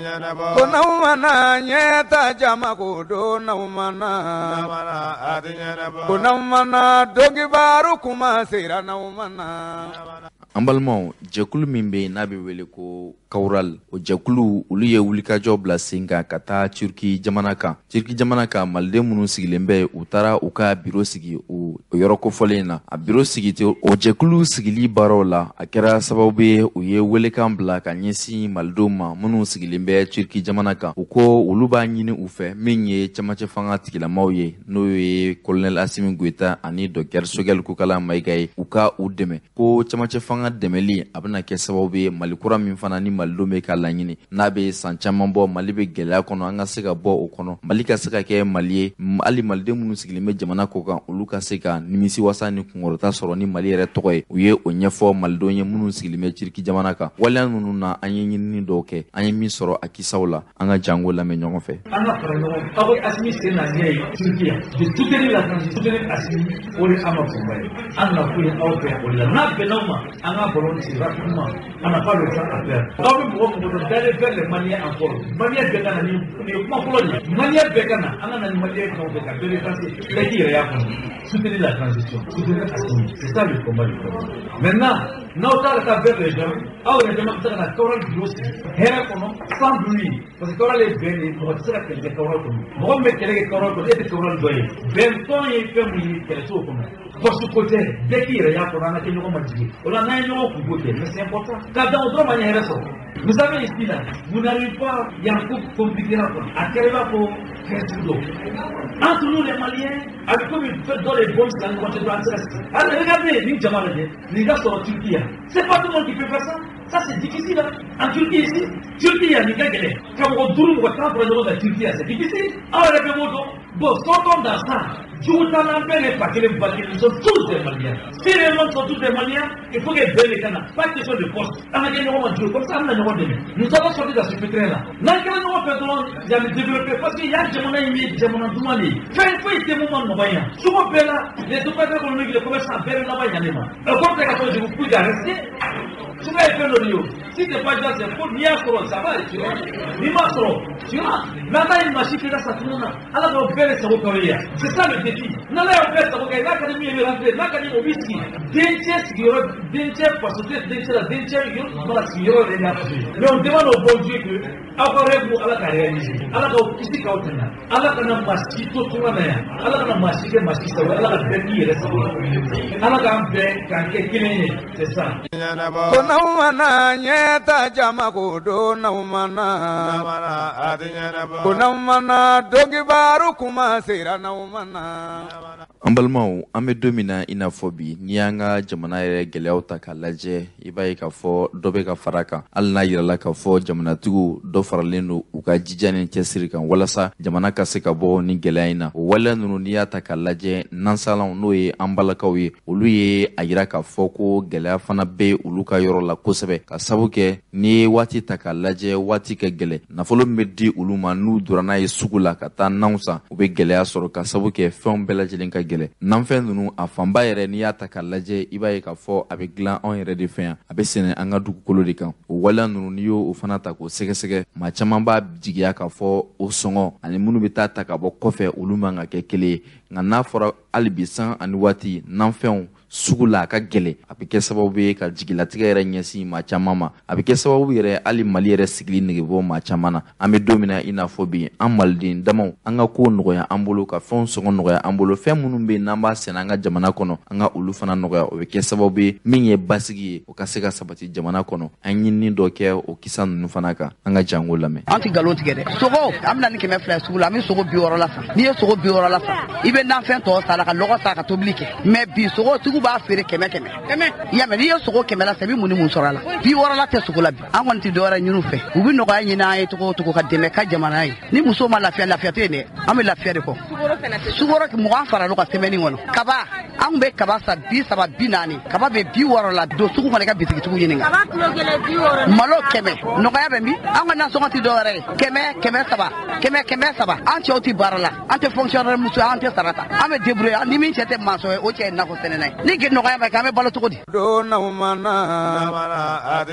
Ko n'aw mana ɲɛta, jama ko don n'aw mana, ko n'aw mana donkibaru kuma sera n'aw mana. An balimaw, jɛkulu min bɛ yen n'a bɛ wele ko Kawural, o jɛkulu, olu ye wulikajɔ bila sen kan ka taa Turki jamana kan. Turki jamana kan, maliden minnu sigilen bɛ, u taara u ka biro sigi o yɔrɔ kofɔlen na. A biro sigi tɛ, o jɛkulu sigili baaraw la, a kɛra sababu ye u ye welekan bila ka ɲɛsin malidenw ma minnu sigilen bɛ Turki jamana kan. U ko olu b'a ɲini u fɛ, min ye camancɛ fanga tigilamaw ye, n'o ye Colonel Assimi Goïta ani Docteur Choguel Kokalla Maïga ye, u ka u dɛmɛ. Ko camancɛ fanga dɛmɛli, a bɛna kɛ sababu ye Mali kura min fana ni malidenw bɛ ka laɲini, n'a bɛ san caman bɔ Mali bɛ gɛlɛya kɔnɔ, an ka se ka bɔ o kɔnɔ, Mali ka se ka kɛ Mali ye, hali maliden minnu sigilen bɛ jamana kɔ kan, olu ka se ka nimisi wasa ni kunkɔrɔta sɔrɔ ni Mali yɛrɛ tɔgɔ ye. U ye o ɲɛfɔ malidenw ye minnu sigilen bɛ Turki jamana kan. Waleya ninnu na, an ye ɲinini dɔw kɛ, an ye min sɔrɔ a kisaw la, an ka jango lamɛn ɲɔgɔn fɛ. An ka fara ɲɔgɔn, aw bɛ Assimi sen n'a ɲɛ ye Turki yan de soutenir la transition, soutenir Assimi. O de an ma kunba ye, an na kun ye aw fɛ o de la. N'a bɛnna aw ma, an ka ballon ci rapidement, on n'a pas le temps à perdre. Aw bɛ mɔgɔ mɔgɔ dɔn d'aller vers les Maliens encore, Malien bɛɛ ka na. Ni nin ye kuma fɔlɔ de ye, Malien bɛɛ ka na, an ka na ni Malien fɛn o fɛn ka bɛɛ bɛ passer, bɛɛ k'i yɛrɛ y'a kɔnɔ. Soutenir la transition, soutenir Assimi, c'est ça le combat du combat. Maintenant, n'aw taara ka vers les gens, aw yɛrɛ dama bɛ se ka na Kawral bureau sigi hɛrɛ kɔnɔ sans bruit, parce que Kawral ye bɛn de ye. Mɔgɔ tɛ se ka kɛlɛ kɛ Kawral kɔnɔ. Mɔgɔ min bɛ kɛlɛ kɛ Kawral kɔnɔ, e tɛ Kawral dɔ ye. Bɛntɔn ye fɛn mun ye, kɛlɛ t'o kɔnɔ, force ko tɛ. Bɛɛ k'i yɛrɛ y'a kɔnɔ, an ka kɛ ɲɔgɔn ma jigin o la. N'an ye ɲɔgɔn kunko kɛ, mais c'est important ka dan o dɔrɔn ma, an ye hɛrɛ sɔrɔ. Vous savez, ici là, vous n'arrivez pas, il y a un coup compliqué là quoi. A kɛra i b'a fɔ fɛn sugu dɔ entre nous les Maliens, a bɛ komi fɛn dɔ de bɔ sisan ɲɔgɔn cɛ dɔrɔn, an tɛ se ka sigi. Alors regardez nin jama lajɛ, nin ka sɔrɔ Turquie yan, c'est pas tout le monde qui peut faire ça. Ça, c'est difficile hein. En Turquie ici, Turquie yan, nin ka gɛlɛn ka mɔgɔ 5, mɔgɔ 10 fara ɲɔgɔn kan Turquie yan, c'est difficile. Aw yɛrɛ bɛɛ b'o dɔn. Bon, sortons dans ça. Jugu t'an na, an bɛɛ de fa kelen ba kelen, nous sommes tous des Maliens. Si réellement nous sommes tous des Maliens, il faut que bɛɛ de ka na, pas question de poste, an ka kɛ ɲɔgɔn ma juru, comme ça an bɛna ɲɔgɔn dɛmɛ. Nous allons sortir dans ce pétrin là. N'an kɛra ɲɔgɔn fɛ dɔrɔn, yan bɛ développer, parce que yan jamana in ye jamana duman de ye. Fɛn foyi tɛ mun ma nɔgɔ yan cogo bɛɛ la. Les opérateurs économiques, les commerçants, bɛɛ bɛ laban yan de ma. O kɔrɔ tɛ k'a fɔ je vous pousse à rester. Suguya ye fɛn dɔ de ye o. Si c'est pas déjà, c'est faux. N'i y'a sɔrɔ, ça va, tu vois. N'i m'a sɔrɔ, tu vois. Mais an ta ye maa si kɛ ka sa tunu na. Ala k'aw bɛɛ de sago k'aw ye yan. C'est ça le défi. N'Ala y'aw bɛɛ sago kɛ, n'a ka di min ye, i bɛ rentrer, n'a ka di o b'i sigi. Dencɛ sigiyɔrɔ, dencɛ faso tɛ dencɛ la, dencɛ yɔrɔ mana sigiyɔrɔ de y'a faso ye. Mais on demande au bon Dieu que aw ka rêve, Ala ka réaliser. Ala k'aw kisi k'aw tanga. Ala kana maa si to tunga na yan. Ala kana maa si kɛ maa si sago ye. Ala ka bɛɛ k'i yɛrɛ sago ye. Ala k'an bɛn k'an kɛ kelen ye. C'est ça. Ko n'aw mana ɲɛta, jama ko don n'aw mana, ko n'aw mana donkibaru kuma sera n'aw mana. An balimaw, an bɛ don min na i n'a fɔ bi, n'i y'an ka jamana yɛrɛ gɛlɛyaw ta k'a lajɛ, i b'a ye k'a fɔ dɔ bɛ ka fara kan, hali n'a yirala k'a fɔ jamanatigiw dɔ faralen don u ka jija ni cɛsiri kan walasa jamana ka se ka bɔ ni gɛlɛya in na. O waleya ninnu, n'i y'a ta k'a lajɛ, nansalanw, n'o ye an balakaw ye, olu ye a yira k'a fɔ ko gɛlɛya fana bɛ olu ka yɔrɔ la kosɛbɛ, ka sabu kɛ n'i ye waati ta k'a lajɛ, waati ka gɛlɛn. Nafolo min bɛ di olu ma, n'u donna n'a ye sugu la ka taa nanw san, u bɛ gɛlɛya sɔrɔ, ka sabu kɛ fɛnw bɛɛ lajɛlen ka gɛlɛn. Nanfɛn ninnu, a fanba yɛrɛ, n'i y'a ta k'a lajɛ, i b'a ye k'a fɔ a bɛ dilan anw yɛrɛ de fɛ yan, a bɛ sɛnɛ an ka dugukolo de kan. O waleya ninnu, n'i y'o fana ta k'o sɛgɛsɛgɛ, maa caman b'a jigiya k'a fɔ o sɔngɔ ani minnu bɛ taa ta ka bɔ kɔfɛ, olu man ka kɛ kelen ye. Nka n'a fɔra hali bi san ani waati nanfɛnw sugu la a ka gɛlɛn, a bɛ kɛ sababu ye ka jigilatigɛ yɛrɛ ɲɛsin maa caman ma. A bɛ kɛ sababu yɛrɛ hali Mali yɛrɛ sigili negebɔ maa caman na. An bɛ don min na i n'a fɔ bi, an maliden damaw, an ka kow nɔgɔya an bolo, ka fɛnw sɔngɔ nɔgɔya an bolo. Fɛn minnu bɛ yen n'an b'a sɛnɛ an ka jamana kɔnɔ, an ka olu fana nɔgɔya. O bɛ kɛ sababu ye min ye basigi ye, o ka se ka sabati jamana kɔnɔ. An ɲinini dɔ kɛ o kisa ninnu fana kan. An ka jango lamɛn. An tɛ nkalon tigɛ dɛ. Sogo, an bɛna ni 200 sugu la, an bɛ sogo 60 la san. N'i ye sogo 60 la san, i bɛ nanfɛn tɔ san a la, ka lɔgɔ san, ka tobili kɛ. Mais bi sogo sugu b'a feere 100 100. I y'a mɛn, n'i ye sogo 100 la san, i bɛ mun ni mun sɔrɔ a la? 60 la tɛ sogo la bi. An kɔni tɛ dɔwɛrɛ ɲini u fɛ. U bɛ nɔgɔya ɲini an ye cogo o cogo ka dɛmɛ ka jamana ye. Ni muso ma lafiya, lafiya tɛ yen dɛ. An bɛ lafiya de kɔ. Sukaro 20 fara l'o kan semaine kɔnɔ. Kaba, an tun bɛ kaba san 30 40, kaba bɛ 60 la. Don sugu kɔnɔ, i ka bitigitigiw ɲininka. Malo 100, nɔgɔya bɛ min? An ka nasɔngɔ tɛ dɔwɛrɛ ye. 100, 300, 100, 300. An cɛw tɛ baara la, an tɛ fonctionnaire muso, an tɛ sara ta. An bɛ débrouiller. Ni min cɛ tɛ maçon ye, o cɛ ye nakɔ sɛnɛna ye. Ni nɔgɔya ma kɛ, an bɛ balo cogo di? Don n'aw mana,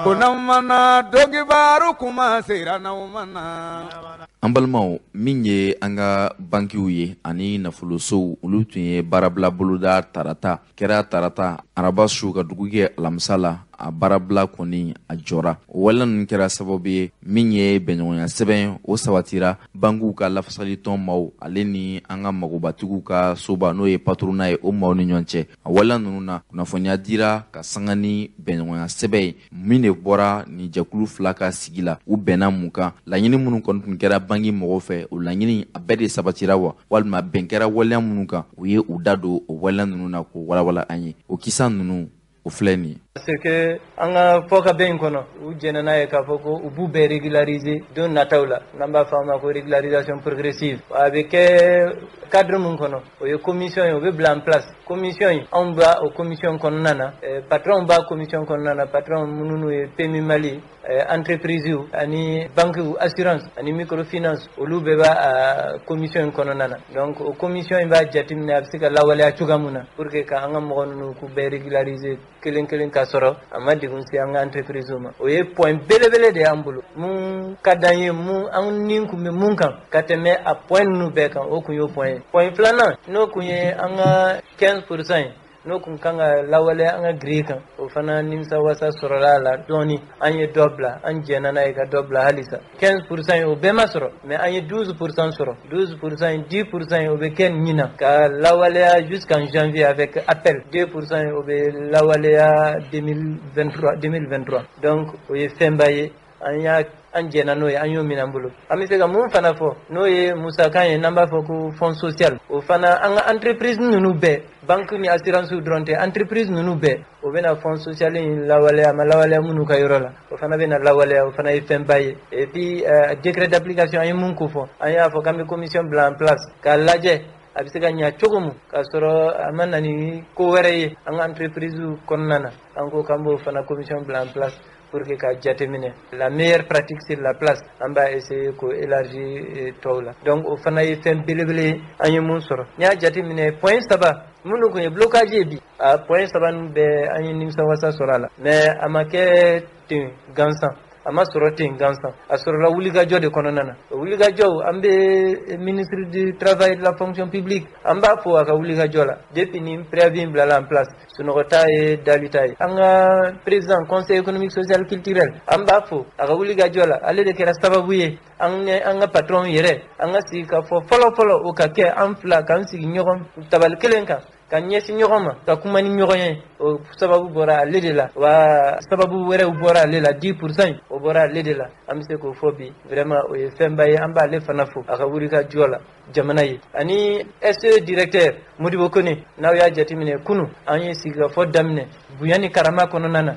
ko n'aw mana, donkibaru kuma sera n'aw mana. An balimaw, min ye an ka bankiw ye ani nafolosow, olu tun ye baarabila boloda tarata kɛra tarata araba su ka dugu kɛ alamisa la. A baarabila kɔni a jɔra. O waleya ninnu kɛra sababu ye min ye bɛnɲɔgɔnya sɛbɛn o sabatira bankiw ka lafasalitɔn maaw ale ni an ka magobatigiw ka soba, n'o ye patronat ye, o maaw ni ɲɔgɔn cɛ. A waleya ninnu na, kunnafoniya dira ka sanga ni bɛnɲɔgɔnya sɛbɛn ye min de bɔra nin jɛkulu fila ka sigi la. U bɛnna mun kan? Laɲini minnu kɔni tun kɛra banki mɔgɔw fɛ, o laɲini a bɛɛ de sabatira wa, walima bɛn kɛra waleya minnu kan, u ye u da don o waleya ninnu na k'o walawala an ye. O kisa ninnu o filɛ nin ye. Parce que an ka fɔkabɛn in kɔnɔ, u jɛnna n'a ye k'a fɔ ko u b'u bɛɛ régulariser don nataw la, n'an b'a fɔ a ma ko régularisation progressive. A bɛ kɛ cadre mun kɔnɔ, o ye commission ye, o bɛ bila en place. Commission in, anw b'a o commission kɔnɔna na, patron b'a commission kɔnɔna na, patron minnu ye PMU Mali, entreprise ani banque, assurance ani microfinance, olu bɛɛ b'a commission in kɔnɔna na. Donc o commission in b'a jateminɛ a bɛ se ka lawaleya cogoya mun na pour que ka an ka mɔgɔ ninnu k'u bɛɛ régulariser kelen kelen, ka sɔrɔ a ma degun se an ka entreprise ma. O ye point belebele de y'an bolo, mun ka d'an ye, mun an ni kun bɛ mun kan ka tɛmɛ a point ninnu bɛɛ kan, o kun y'o point ye. Point filanan, n'o kun ye an ka 15% ye, n'o kun kan ka lawaleya an ka grille kan, o fana nimisa wasa sɔrɔla a la dɔɔni. An ye dɔ bila, an jɛnna n'a ye ka dɔ bila halisa. 15% ye, o bɛɛ ma sɔrɔ, mais an ye 12% sɔrɔ. 12% ye, 10% ye, o bɛ kɛ ɲinan ka lawaleya jusqu'en janvier avec appel. 2% ye, o bɛ lawaleya 2023 2023. Donc o ye fɛnba ye, an y'a an jɛnna n'o ye, an y'o minɛ an bolo. An bɛ se ka mun fana fɔ, n'o ye musakan ye, n'an b'a fɔ ko fonds social, o fana an ka entreprise ninnu bɛɛ, banque ni assurance dɔrɔn tɛ, entreprise ninnu bɛɛ, o bɛna fonds social in lawaleya. A ma lawaleya minnu ka yɔrɔ la, o fana bɛna lawaleya. O fana ye fɛnba ye. Et puis décret d'application, an ye mun ko fɔ, an y'a fɔ k'an bɛ commission bila en place k'a lajɛ a bɛ se ka ɲa cogo min, k'a sɔrɔ a ma na ni ko wɛrɛ ye an ka entreprise kɔnɔna na. An ko k'an b'o fana commission bila en place pour que ka jateminɛ la meilleure pratique sur la place, an b'a essayer k'o élargir tɔw la. Donc o fana ye fɛn belebele ye an ye mun sɔrɔ. N'i y'a jateminɛ, point saba minnu kun ye blocage ye bi, a point saba ninnu bɛɛ, an ye nimisawasa sɔrɔ a la. Mais a ma kɛ ten gansan, a ma sɔrɔ ten gansan, a sɔrɔla wulikajɔ de kɔnɔna na. O wulikajɔw, an bɛ ministre du Travail et de la Fonction publique, an b'a fo a ka wulikajɔ la. Depuis ni préavis in bilala en place, sunɔgɔ t'a ye, dali t'a ye. An ka président Conseil économique, social, culturel, an b'a fo a ka wulikajɔ la. Ale de kɛra sababu ye an an ka patron yɛrɛ, an ka sigi ka fɔ fɔlɔ fɔlɔ, o ka kɛ an fila k'an sigi ɲɔgɔn tabali kelen kan, ka ɲɛsin ɲɔgɔn ma, ka kuma ni ɲɔgɔn ye. O sababu bɔra ale de la wa, sababu wɛrɛw bɔra ale la. 10% o bɔra ale de la. An bɛ se k'o fɔ bi, vraiment o ye fɛnba ye. An b'ale fana fo a ka wulikajɔ la jamana ye. Ani SE directeur Modibo Kone, n'aw y'a jateminɛ, kunu an ye sigikafɔ daminɛ bonya ni karama kɔnɔna na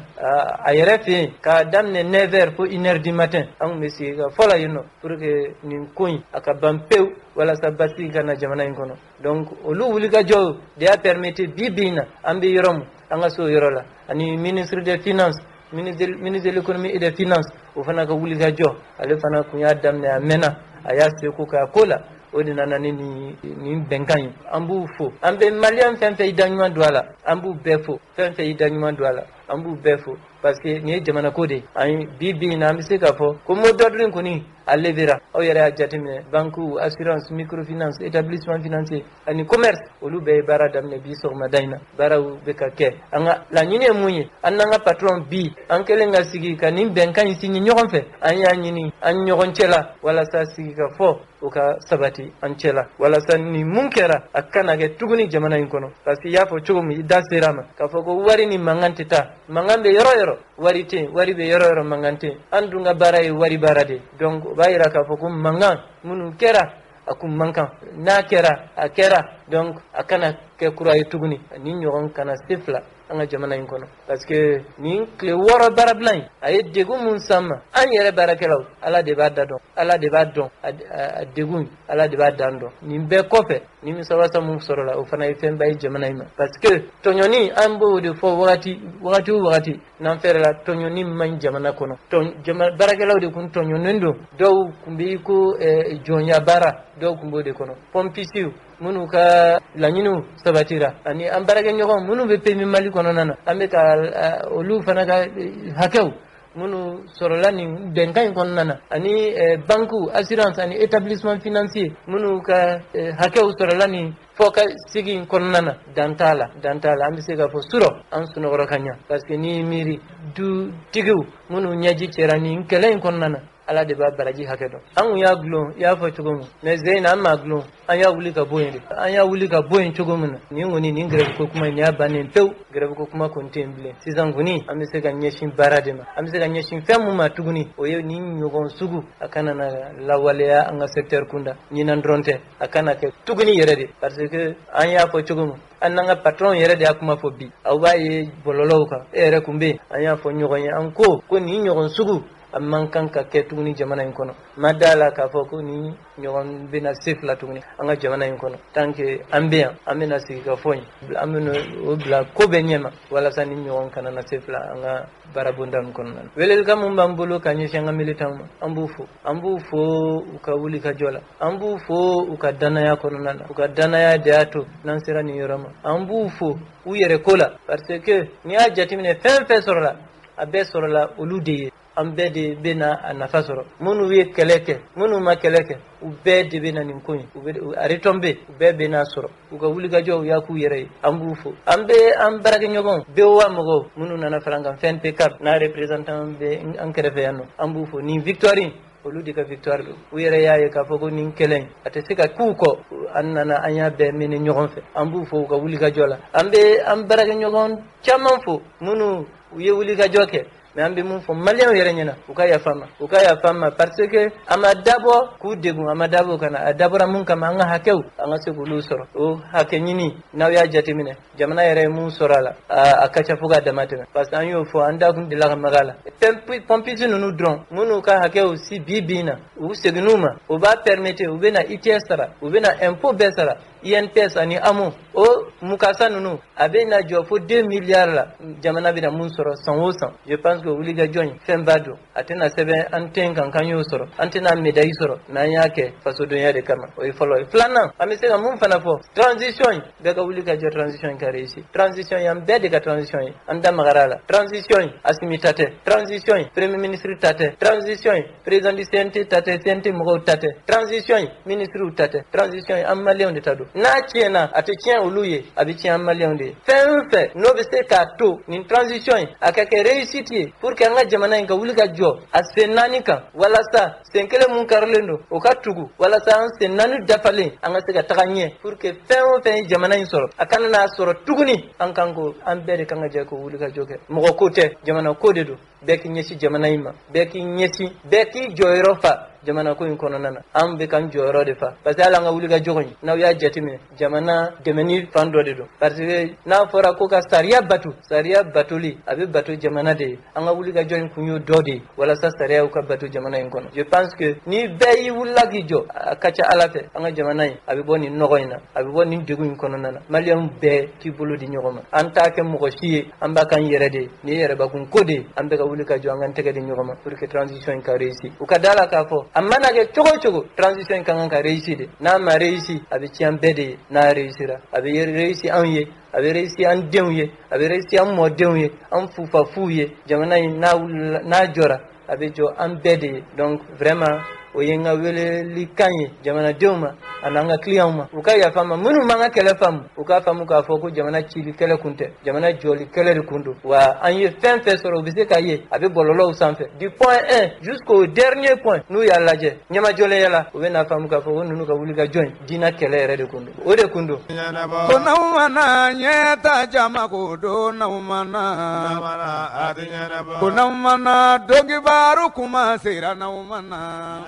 a yɛrɛ fɛ yen, k'a daminɛ 9 heures fo 1 heure du matin. An tun bɛ sigikafɔ la yen nɔ pour que nin ko in a ka ban pewu, walasa basigi ka na jamana in kɔnɔ. Donc olu wulikajɔw de y'a permettre bi bi in na an bɛ yɔrɔ min, an ka se o yɔrɔ la. Ani ministre des Finances, ministre de l'Économie et des Finances, o fana ka wulikajɔ, ale fana kun y'a daminɛ a mɛnna, a y'a seko k'a ko la, o de nana ni nin bɛnkan ye. An b'u fo. An bɛ maliyɛn fɛn fɛn i da ɲuman don a la, an b'u bɛɛ fo. Fɛn fɛn i da ɲuman don a la, an b'u bɛɛ fo. parce que nin ye jamana ko de ye. An bi bi in na, an bɛ se k'a fɔ ko mot d'ordre in kɔni a levera. Aw yɛrɛ y'a jateminɛ, banque, assurance, microfinance, établissement financier ani commerce, olu bɛɛ ye baara daminɛ bi sɔgɔmada in na. Baaraw bɛ ka kɛ. An ka laɲini ye mun ye? An n'an ka patron, bi an kɛlen ka sigi ka nin bɛnkan in signé ɲɔgɔn fɛ, an y'a ɲini an ɲɔgɔn cɛ la walasa sigi ka fɔ o ka sabati an cɛ la, walasa ni mun kɛra, a kana kɛ tuguni jamana in kɔnɔ. Parce que i y'a fɔ cogo min, i da sera a ma k'a fɔ ko wari ni mankan tɛ taa. Mankan bɛ yɔrɔ yɔrɔ, wari tɛ yen. Wari bɛ yɔrɔ yɔrɔ, mankan tɛ yen. An dun ka baara ye wari baara de ye. Donc o b'a yira k'a fɔ ko mankan minnu kɛra, a kun man kan. N'a kɛra, a kɛra. Donc a kana kɛ kura ye tuguni, ni ɲɔgɔn kana se fila an ka jamana in kɔnɔ, parce que nin tile 6 baarabila in, a ye degun mun s'an ma, an yɛrɛ baarakɛlaw, Ala de b'a da dɔn, Ala de b'a dɔn a degun, Ala de b'a dan dɔn. Nin bɛɛ kɔfɛ, nimisiwasa mun sɔrɔla, o fana ye fɛnba ye jamana in ma, parce que tɔɲɔni, an b'o de fɔ wagati wagati o wagati n'an fɛrɛla, tɔɲɔni man ɲi jamana kɔnɔ. Baarakɛlaw de kun tɔɲɔnen don. Dɔw kun bɛ ko jɔnya baara, dɔw kun b'o de kɔnɔ. Pɔmpisiw minnu ka laɲiniw sabatira, ani an baarakɛɲɔgɔn minnu bɛ PMU Mali kɔnɔna na, an bɛ ka olu fana ka hakɛw minnu sɔrɔla nin bɛnkan in kɔnɔna na, ani banque, assurance ani établissement financier minnu ka hakɛw sɔrɔla nin fɔ ka sigi in kɔnɔna na, dan t'a la, dan t'a la. An bɛ se k'a fɔ surɔ an sunɔgɔrɔ ka ɲa, parce que n'i miiri dutigiw minnu ɲɛji cɛra nin kɛlɛ in kɔnɔna na, Ala de b'a baraji hakɛ dɔn. An kun y'a gulon, i y'a fɔ cogo min, mais zen an m'a gulon, an y'a wuli ka bɔ yen de. An y'a wuli ka bɔ yen cogo min na, nin kɔni, nin grève ko kuma in, nin y'a bannen pewu. Grève ko kuma kɔni tɛ yen bilen. Sisan kɔni, an bɛ se ka ɲɛsin baara de ma. An bɛ se ka ɲɛsin fɛn mun ma tuguni, o ye nin ɲɔgɔn sugu a kana na lawaleya an ka secteur kunda. Ɲinan dɔrɔn tɛ, a kana kɛ tuguni yɛrɛ de, parce que an y'a fɔ cogo min, an n'an ka patron yɛrɛ de y'a kuma fɔ bi. Aw b'a ye bɔlɔlɔw kan, e yɛrɛ kun bɛ yen, an y'a fɔ ɲɔgɔn ye, an ko ko nin ɲɔgɔn sugu a man kan ka kɛ tuguni jamana in kɔnɔ. Ma da la k'a fɔ ko ni ɲɔgɔn bɛna se fila tuguni an ka jamana in kɔnɔ. Tant que an bɛ yan, an bɛna sigi ka fɔ yen, an bɛna o bila ko bɛɛ ɲɛma walasa ni ɲɔgɔn kana na se fila an ka baarabonda nin kɔnɔna na. Welelikan mun b'an bolo ka ɲɛsin an ka militanw ma, an b'u fo, an b'u fo u ka wuli ka jɔ la, an b'u fo u ka danaya kɔnɔna na. U ka danaya de y'a to n'an sera nin yɔrɔ ma. An b'u fo u yɛrɛ ko la, parce que n'i y'a jateminɛ, fɛn fɛn sɔrɔla, a bɛɛ sɔrɔla olu de ye. An bɛɛ de bɛ na a nafa sɔrɔ. Minnu ye kɛlɛ kɛ, minnu ma kɛlɛ kɛ, u bɛɛ de bɛ na nin ko in, u bɛ a retombée, u bɛɛ bɛ n'a sɔrɔ. U ka wulikajɔ, u y'a k'u yɛrɛ ye, an b'u fo. An bɛ an baarakɛɲɔgɔnw, BOA mɔgɔw minnu nana fara an kan, FNPCAP n'a représentant bɛ an kɛrɛfɛ yan nɔ, an b'u fo. Nin victoire in, olu de ka victoire don. U yɛrɛ y'a ye k'a fɔ ko nin kɛlɛ in, a tɛ se ka k'u kɔ. An nana, an y'a bɛɛ mɛnɛ ɲɔgɔn fɛ. An b'u fo u ka wulikajɔ la. An bɛ an baarakɛɲɔgɔn caman fo minnu u ye wulikajɔ kɛ. Mais an bɛ mun fɔ maliyɛnw yɛrɛ ɲɛna? U ka yafa ma, u ka yafa ma, parce que a ma dabɔ k'u degun, a ma dabɔ ka na. A dabɔra mun kama? An ka hakɛw, an ka se k'olu sɔrɔ. O hakɛ ɲini, n'aw y'a jateminɛ, jamana yɛrɛ ye mun sɔrɔ a la, a ka ca fo k'a dama tɛmɛ, parce que an y'o fɔ, an da kun delila ka maga a la. Pompiste ninnu dɔrɔn, minnu ka hakɛw si bi bi in na u seginn'u ma, o b'a permettre u bɛna ITS sara, u bɛna impôt bɛɛ sara, INPS ani AMO. O mukasa ninnu, a bɛ na jɔ fo 2 milliards la, jamana bɛna mun sɔrɔ san o san. Je pense que wulikajɔ in, fɛnba don. A tɛna sɛbɛn an tɛn kan k'an y'o sɔrɔ, an tɛna médaille sɔrɔ, mais an y'a kɛ fasodonya de kama. O ye fɔlɔ ye. Filanan, an bɛ se ka mun fana fɔ? Transition in, bɛɛ ka wuli ka jɔ transition in ka réussir. Transition in, an bɛɛ de ka transition ye, an da magara a la. Transition in, Assimi ta tɛ. Transition in, premier ministre ta tɛ. Transition in, président du CNT ta tɛ, CNT mɔgɔw ta tɛ. Transition in, ministre ta tɛ. Transition in, an maliyɛnw de ta don. N'a tiɲɛna, a tɛ tiɲɛ olu ye, a bɛ tiɲɛ an maliyɛnw de ye. Fɛn o fɛn n'o bɛ se k'a to nin transition in a ka kɛ réussite ye, pour que an ka jamana in ka wuli ka jɔ a sen naani kan, walasa sen kelen mun karilen don, o ka tugu, walasa an sen naani dafalen, an ka se ka taga ɲɛ, pour que fɛn o fɛn ye jamana in sɔrɔ, a kana n'a sɔrɔ tuguni. An kan ko an bɛɛ de kan ka jɛ k'o wuli ka jɔ kɛ. Mɔgɔ ko tɛ, jamana ko de don. Bɛɛ k'i ɲɛsin jamana in ma, bɛɛ k'i ɲɛsin, bɛɛ k'i jɔyɔrɔ fa jamana ko in kɔnɔna na. An bɛ k'an jɔyɔrɔ de fa, parce que hali an ka wuli ka jɔgɔn in, n'aw y'a jateminɛ, jamana dɛmɛni fan dɔ de don, parce que n'a fɔra ko ka sariya bato, sariya batoli, a bɛ bato jamana de ye. An ka wuli ka jɔ in kun y'o dɔ de ye, walasa sariyaw ka bato jamana in kɔnɔ. Je pense que ni bɛɛ y'i wulila k'i jɔ, a ka ca Ala fɛ, an ka jamana in, a bɛ bɔ nin nɔgɔ in na, a bɛ bɔ nin degun in kɔnɔna na. Maliyɛnw bɛɛ k'i bolo di ɲɔgɔn ma. An t'a kɛ mɔgɔ si ye, an b'a k'an yɛrɛ de ye. Nin ye yɛrɛbakun ko de ye. An bɛɛ ka wuli ka jɔ, an k'an tɛgɛ di ɲɔgɔn ma pour que transition in ka réussir. U ka da la k'a fɔ A mana kɛ cogo o cogo, transition in ka kan ka réussir de. N'a ma réussir, a bɛ tiɲɛ an bɛɛ de ye. N'a réussira, a bɛ réussir anw ye, a bɛ réussir an denw ye, a bɛ réussir an mɔdenw ye, an fufafuw ye. Jamana in n'a wulila, n'a jɔra, a bɛ jɔ an bɛɛ de ye. Donc vraiment, o ye n ka welelikan ye jamanadenw ma ani an ka clients ma, u ka yafa ma. Minnu m'an ka kɛlɛ faamu, u k'a faamu k'a fɔ ko jamana cili kɛlɛ kun tɛ, jamana jɔli kɛlɛ de kun don. Wa an ye fɛn fɛn sɔrɔ, u bɛ se ka ye, a bɛ bɔlɔlɔw sanfɛ, du point 1 jusqu'au dernier point. N'u y'a lajɛ ɲɛmajɔlenya la, u bɛ n'a faamu k'a fɔ ko ninnu ka wuli ka jɔ in, diinɛ kɛlɛ yɛrɛ de kun don, o de kun don. Ko n'aw ma na ɲɛta, jama ko don n'aw ma na, ko n'aw ma na, donkibaru kuma sera n'aw ma na.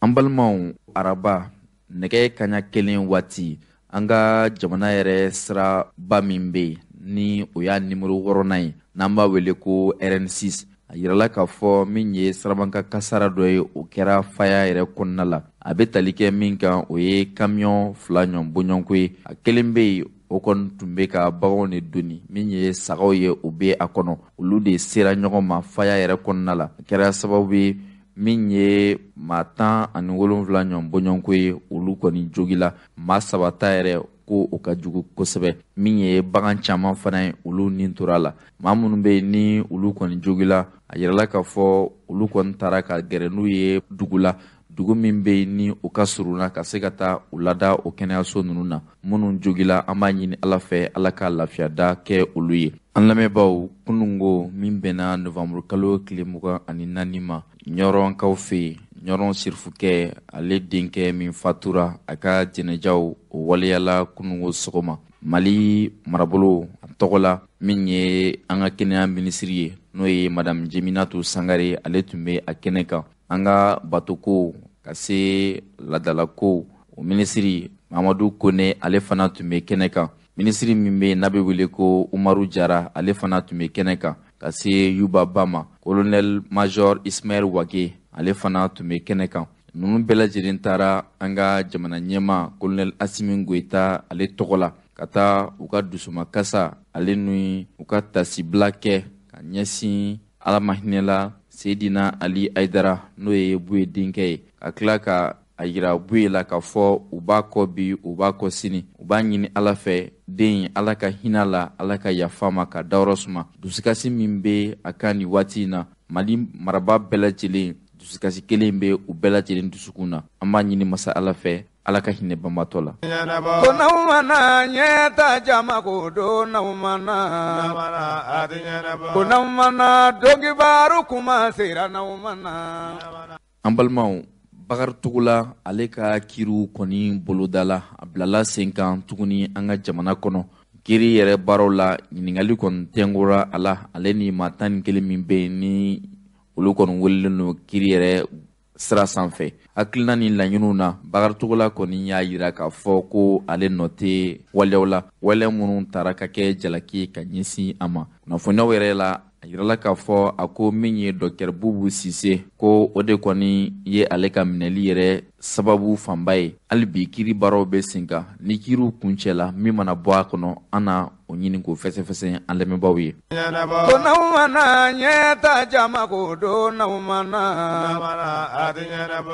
An balimaw, araba nɛgɛ kaɲa 1 waati, an ka jamana yɛrɛ siraba min bɛ yen ni o y'a nimero 6nan ye, n'an b'a wele ko RN6, a yirala k'a fɔ min ye sirabanka kasara dɔ ye, o kɛra faya yɛrɛ kɔnɔna la. A bɛ tali kɛ min kan, o ye kamiyɔn 2 ɲɔgɔn bɔɲɔgɔnko ye. A kelen bɛ yen, o kɔni tun bɛ ka baganw de doni, min ye sagaw ye, o bɛ a kɔnɔ. Olu de sera ɲɔgɔn ma faya yɛrɛ kɔnɔna la. A kɛra sababu ye min ye maa 17 ɲɔgɔn bɔɲɔgɔnko ye, olu kɔni jogila. Maa 3 ta yɛrɛ ko o ka jugu kosɛbɛ. Min ye bagan caman fana ye, olu nin tora la. Maa minnu bɛ yen ni olu kɔni jogila, a yirala k'a fɔ olu kɔni taara ka gɛrɛ n'u ye dugu la, dugu min bɛ yen ni u ka surunna, ka se ka taa u lada o kɛnɛyaso ninnu na. Minnu jogila, an b'a ɲini Ala fɛ, Ala ka lafiyada kɛ olu ye. An lamɛnbaaw, kunungo min bɛnna novanburu kalo tile 24 ma, Ɲɔrɔnkaw fɛ yen, Ɲɔrɔn sirifukɛ ale denkɛ min fatura, a ka jɛnɛjaw o waleyala kunungo sɔgɔma. Mali marabolo a tɔgɔ la, min ye an ka kɛnɛya minisiri ye, n'o ye Madame Jeminatu Sangare, ale tun bɛ a kɛnɛ kan. An ka batoko ka se ladalako o minisiri Mamadu Kone, ale fana tun bɛ kɛnɛ kan. Minisiri min bɛ yen n'a bɛ wele ko Umaru Jara, ale fana tun bɛ kɛnɛ kan. Ka se Yuba Ba ma, colonel major Ismaël Wage, ale fana tun bɛ kɛnɛ kan. Ninnu bɛɛ lajɛlen taara an ka jamana ɲɛmaa colonel Asimi Goyita ale tɔgɔ la, ka taa u ka dusumakasa ale ni u ka tasibila kɛ ka ɲɛsin Ala ma hinɛla Seydina Ali Ayidara, n'o ye Buye denkɛ ye, ka tila ka a yira Buye la k'a fɔ u b'a kɔ bi, u b'a kɔ sini, u b'a ɲini Ala fɛ den Ala ka hinɛ la, Ala ka yafa ma, ka dayɔrɔ suma. Dusukasi min bɛ a kan nin waati in na, Mali marabaa bɛɛ lajɛlen dusukasi kelen bɛ u bɛɛ lajɛlen dusukun na. An b'a ɲini masa Ala fɛ, Ala ka hinɛ banbatɔ la. Ko n'aw ma na ɲɛta, jama ko don n'aw ma na, ko n'aw ma na, donkibaru kuma sera n'aw ma na. An balimaw, Bakari Togola ale ka kiriw kɔni bolodala, a bilala sen kan tuguni an ka jamana kɔnɔ. Kiri yɛrɛ baaraw la, ɲininkali kɔni tɛnkora a la, ale ni maa 11 min bɛ yen ni olu kɔni welelen don kiri yɛrɛ sira sanfɛ. Hakilina ni laɲiniw na, Bakari Togola kɔni y'a yira k'a fɔ ko ale nɔ tɛ waleyaw la, waleya minnu taara ka kɛ jalaki ye ka ɲɛsin a ma. Kunnafoniyaw yɛrɛ la, a yirala k'a fɔ a ko min ye Dr Bubu Sise, ko o de kɔni ye ale ka minɛli yɛrɛ sababu fanba ye. Hali bi kiri baaraw bɛ sen kan, ni kiriw kuncɛla, min mana bɔ a kɔnɔ, an na o ɲini k'o fɛsɛfɛsɛ an lamɛnbaaw ye. Ko n'aw ma na ɲɛta, jama ko don n'aw ma na,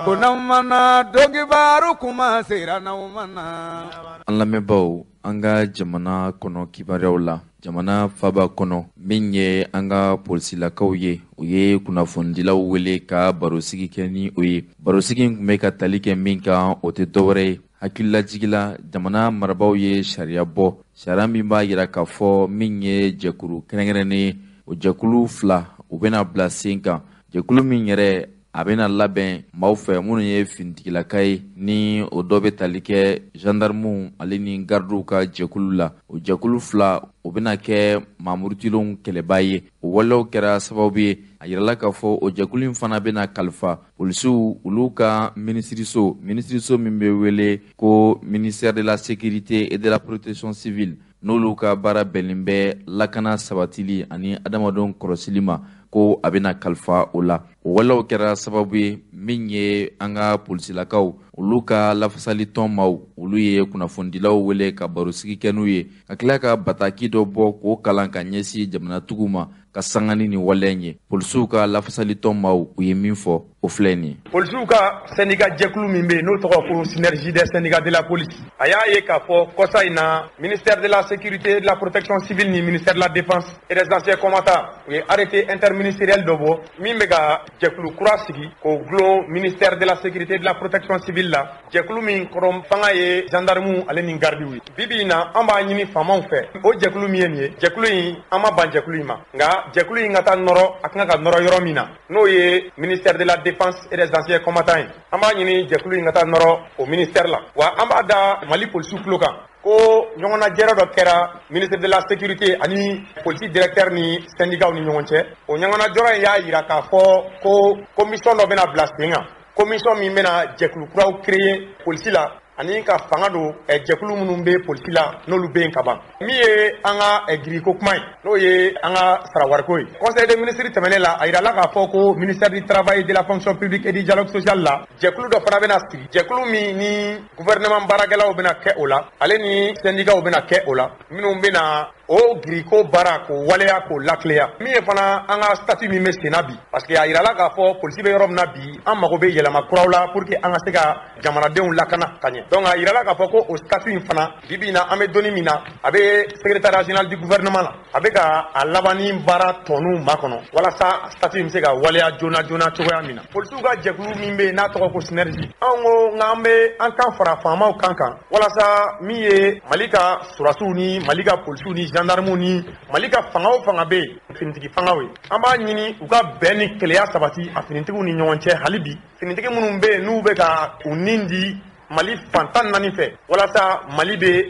ko n'aw ma na, donkibaru kuma sera n'aw ma na. An lamɛnbaaw, an ka jamana kɔnɔ kibaruyaw la, jamana faba kɔnɔ, min ye an ka polisilakaw ye, u ye kunnafonidilaw wele ka barosigi kɛ ni o ye. Barosigi in tun bɛ ka tali kɛ min kan, o tɛ dɔwɛrɛ ye hakililajigila jamana marabaaw ye sariya bɔ, sariya min b'a yira k'a fɔ min ye jɛkulu kɛrɛnkɛrɛnnen ye, o jɛkulu 2 u bɛna bila sen kan. Jɛkulu min yɛrɛ a bɛna labɛn maaw fɛ minnu ye finitigilaka ye, ni o dɔ bɛ tali kɛ gendarmew ale ni gardiw ka jɛkulu la. O jɛkulu 2 o bɛna kɛ maamurutilenw kɛlɛba ye. O walew kɛra sababu ye, a yirala k'a fɔ o jɛkulu in fana bɛna kalifa polisiw olu ka minisiriso, minisiriso min bɛ wele ko ministère de la sécurité et de la protection civile, n'olu ka baara bɛnnen bɛ lakana sabatili ani adamadenw kɔlɔsili ma, ko a bɛna kalifa o la. O walew kɛra sababu ye min ye an ka polisilakaw olu ka lafasalitɔn maaw, olu ye kunnafonidilaw wele ka barosigi kɛ n'u ye, ka tila ka bataki dɔ bɔ k'o kalan ka ɲɛsin jamanatigiw ma ka sanga ni nin waleya in ye. Polisiw ka lafasalitɔn maaw, u ye min fɔ, o filɛ nin ye. Polisiw ka syndicat jɛkulu min bɛ yen, n'o tɔgɔ ko Synergie des syndicats de la police, a y'a ye k'a fɔ kɔsa in na, ministère de la sécurité et de la protection civile ni ministère de la défense et des anciens combattants, u ye arrêté interministériel dɔ bɔ min bɛ ka jɛkulu kura sigi k'o gulon ministère de la sécurité et de la protection civile la, jɛkulu min kɔrɔ fanga ye gendarmew ale ni gardiw ye. Bi bi in na, an b'a ɲini faamaw fɛ, o jɛkulu min ye nin ye, jɛkulu in, an ma ban jɛkulu in ma, nka jɛkulu in ka taa nɔrɔ a kan ka nɔrɔ yɔrɔ min na, n'o ye ministère de la défense et des anciens combattants ye, an b'a ɲini jɛkulu in ka taa nɔrɔ o ministère la. Wa an b'a da Mali polisiw tulo kan ko ɲɔgɔnnajɛrɛ dɔ kɛra ministre de la sécurité ani polisi directeur ni syndicats ni ɲɔgɔn cɛ. O ɲɔgɔnnajɔrɔ in y'a yira k'a fɔ ko commission dɔ bɛna bila sen kan, commission min bɛna jɛkulu kuraw créer polisi la ani ka fanga don jɛkulu minnu bɛ polisi la, n'olu bɛ yen ka ban. Min ye an ka giriko kuma ye, n'o ye an ka sarawariko ye, conseil des ministres tɛmɛnen la, a yirala k'a fɔ ko ministère du travail, de la fonction publique et du dialogue social la, jɛkulu dɔ fana bɛna sigi, jɛkulu min ni gouvernement baarakɛlaw bɛna kɛ o la, ale ni syndicats bɛna kɛ o la, minnu bɛna o giriko baara k'o waleya k'o lakileya. Min ye fana an ka statut min bɛ sen na bi, parce que a yirala k'a fɔ polisi bɛ yɔrɔ min na bi, an mago bɛ yɛlɛma kuraw la pour que an ka se ka jamanadenw lakana ka ɲɛ. Donc a yirala k'a fɔ ko o statut in fana, bi bi in na, an bɛ donni min na, a bɛ secrétariat général du gouvernement la, a bɛ ka a labanni baara tɔninw makɔnɔ walasa statut in bɛ se ka waleya joona joona cogoya min na. Polisiw ka jɛkulu min bɛ yen n'a tɔgɔ ko Synergie, anw ko k'an bɛ an kan fara faamaw kan kan walasa min ye Mali ka sɔrɔdasiw ni Mali ka polisiw ni gendarmew ni Mali ka fanga o fanga bɛ yen, finitigi fangaw ye, an b'a ɲini u ka bɛn ni keleya sabati a finitigiw ni ɲɔgɔn cɛ hali bi. Finitigi minnu bɛ yen, n'u bɛ ka u nin di Mali fan 14 fɛ walasa Mali bɛ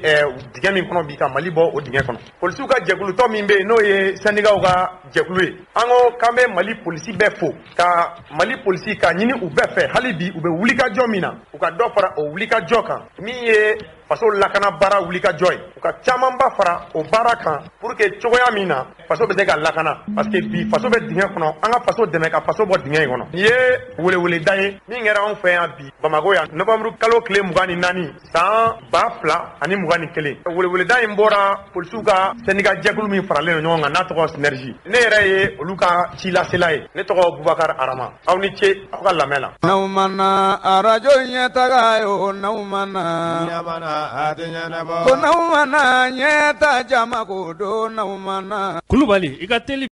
dingɛ min kɔnɔ bi, ka Mali bɔ o dingɛ kɔnɔ. Polisiw ka jɛkulutɔ min bɛ yen, n'o ye syndicats ka jɛkulu ye, an ko k'an bɛ Mali polisi bɛɛ fo, ka Mali polisi ka ɲini u bɛɛ fɛ hali bi, u bɛ wulikajɔ min na, u ka dɔ fara o wulikajɔ kan, min ye faso lakana baara wulikajɔ ye, u ka camanba fara o baara kan pour que cogoya min na faso bɛ se ka lakana, parce que bi faso bɛ dingɛ kɔnɔ, an ka faso dɛmɛ ka faso bɔ dingɛ in kɔnɔ. Nin ye weleweleda ye min kɛra anw fɛ yan bi Bamakɔ yan, novembre kalo tile 24 san 2021. Weleweleda in bɔra polisiw ka syndicat jɛkulu min faralen don ɲɔgɔn kan, n'a tɔgɔ Synergie. Ne yɛrɛ ye olu ka cilasela ye, ne tɔgɔ Bubakar Arama. Aw ni ce aw ka lamɛn la. N'aw ma na arajo ɲɛtaga ye o, n'aw ma na ko n'aw ma na ɲɛta jama ko don, n'aw ma na. Kulubali, i ka teli.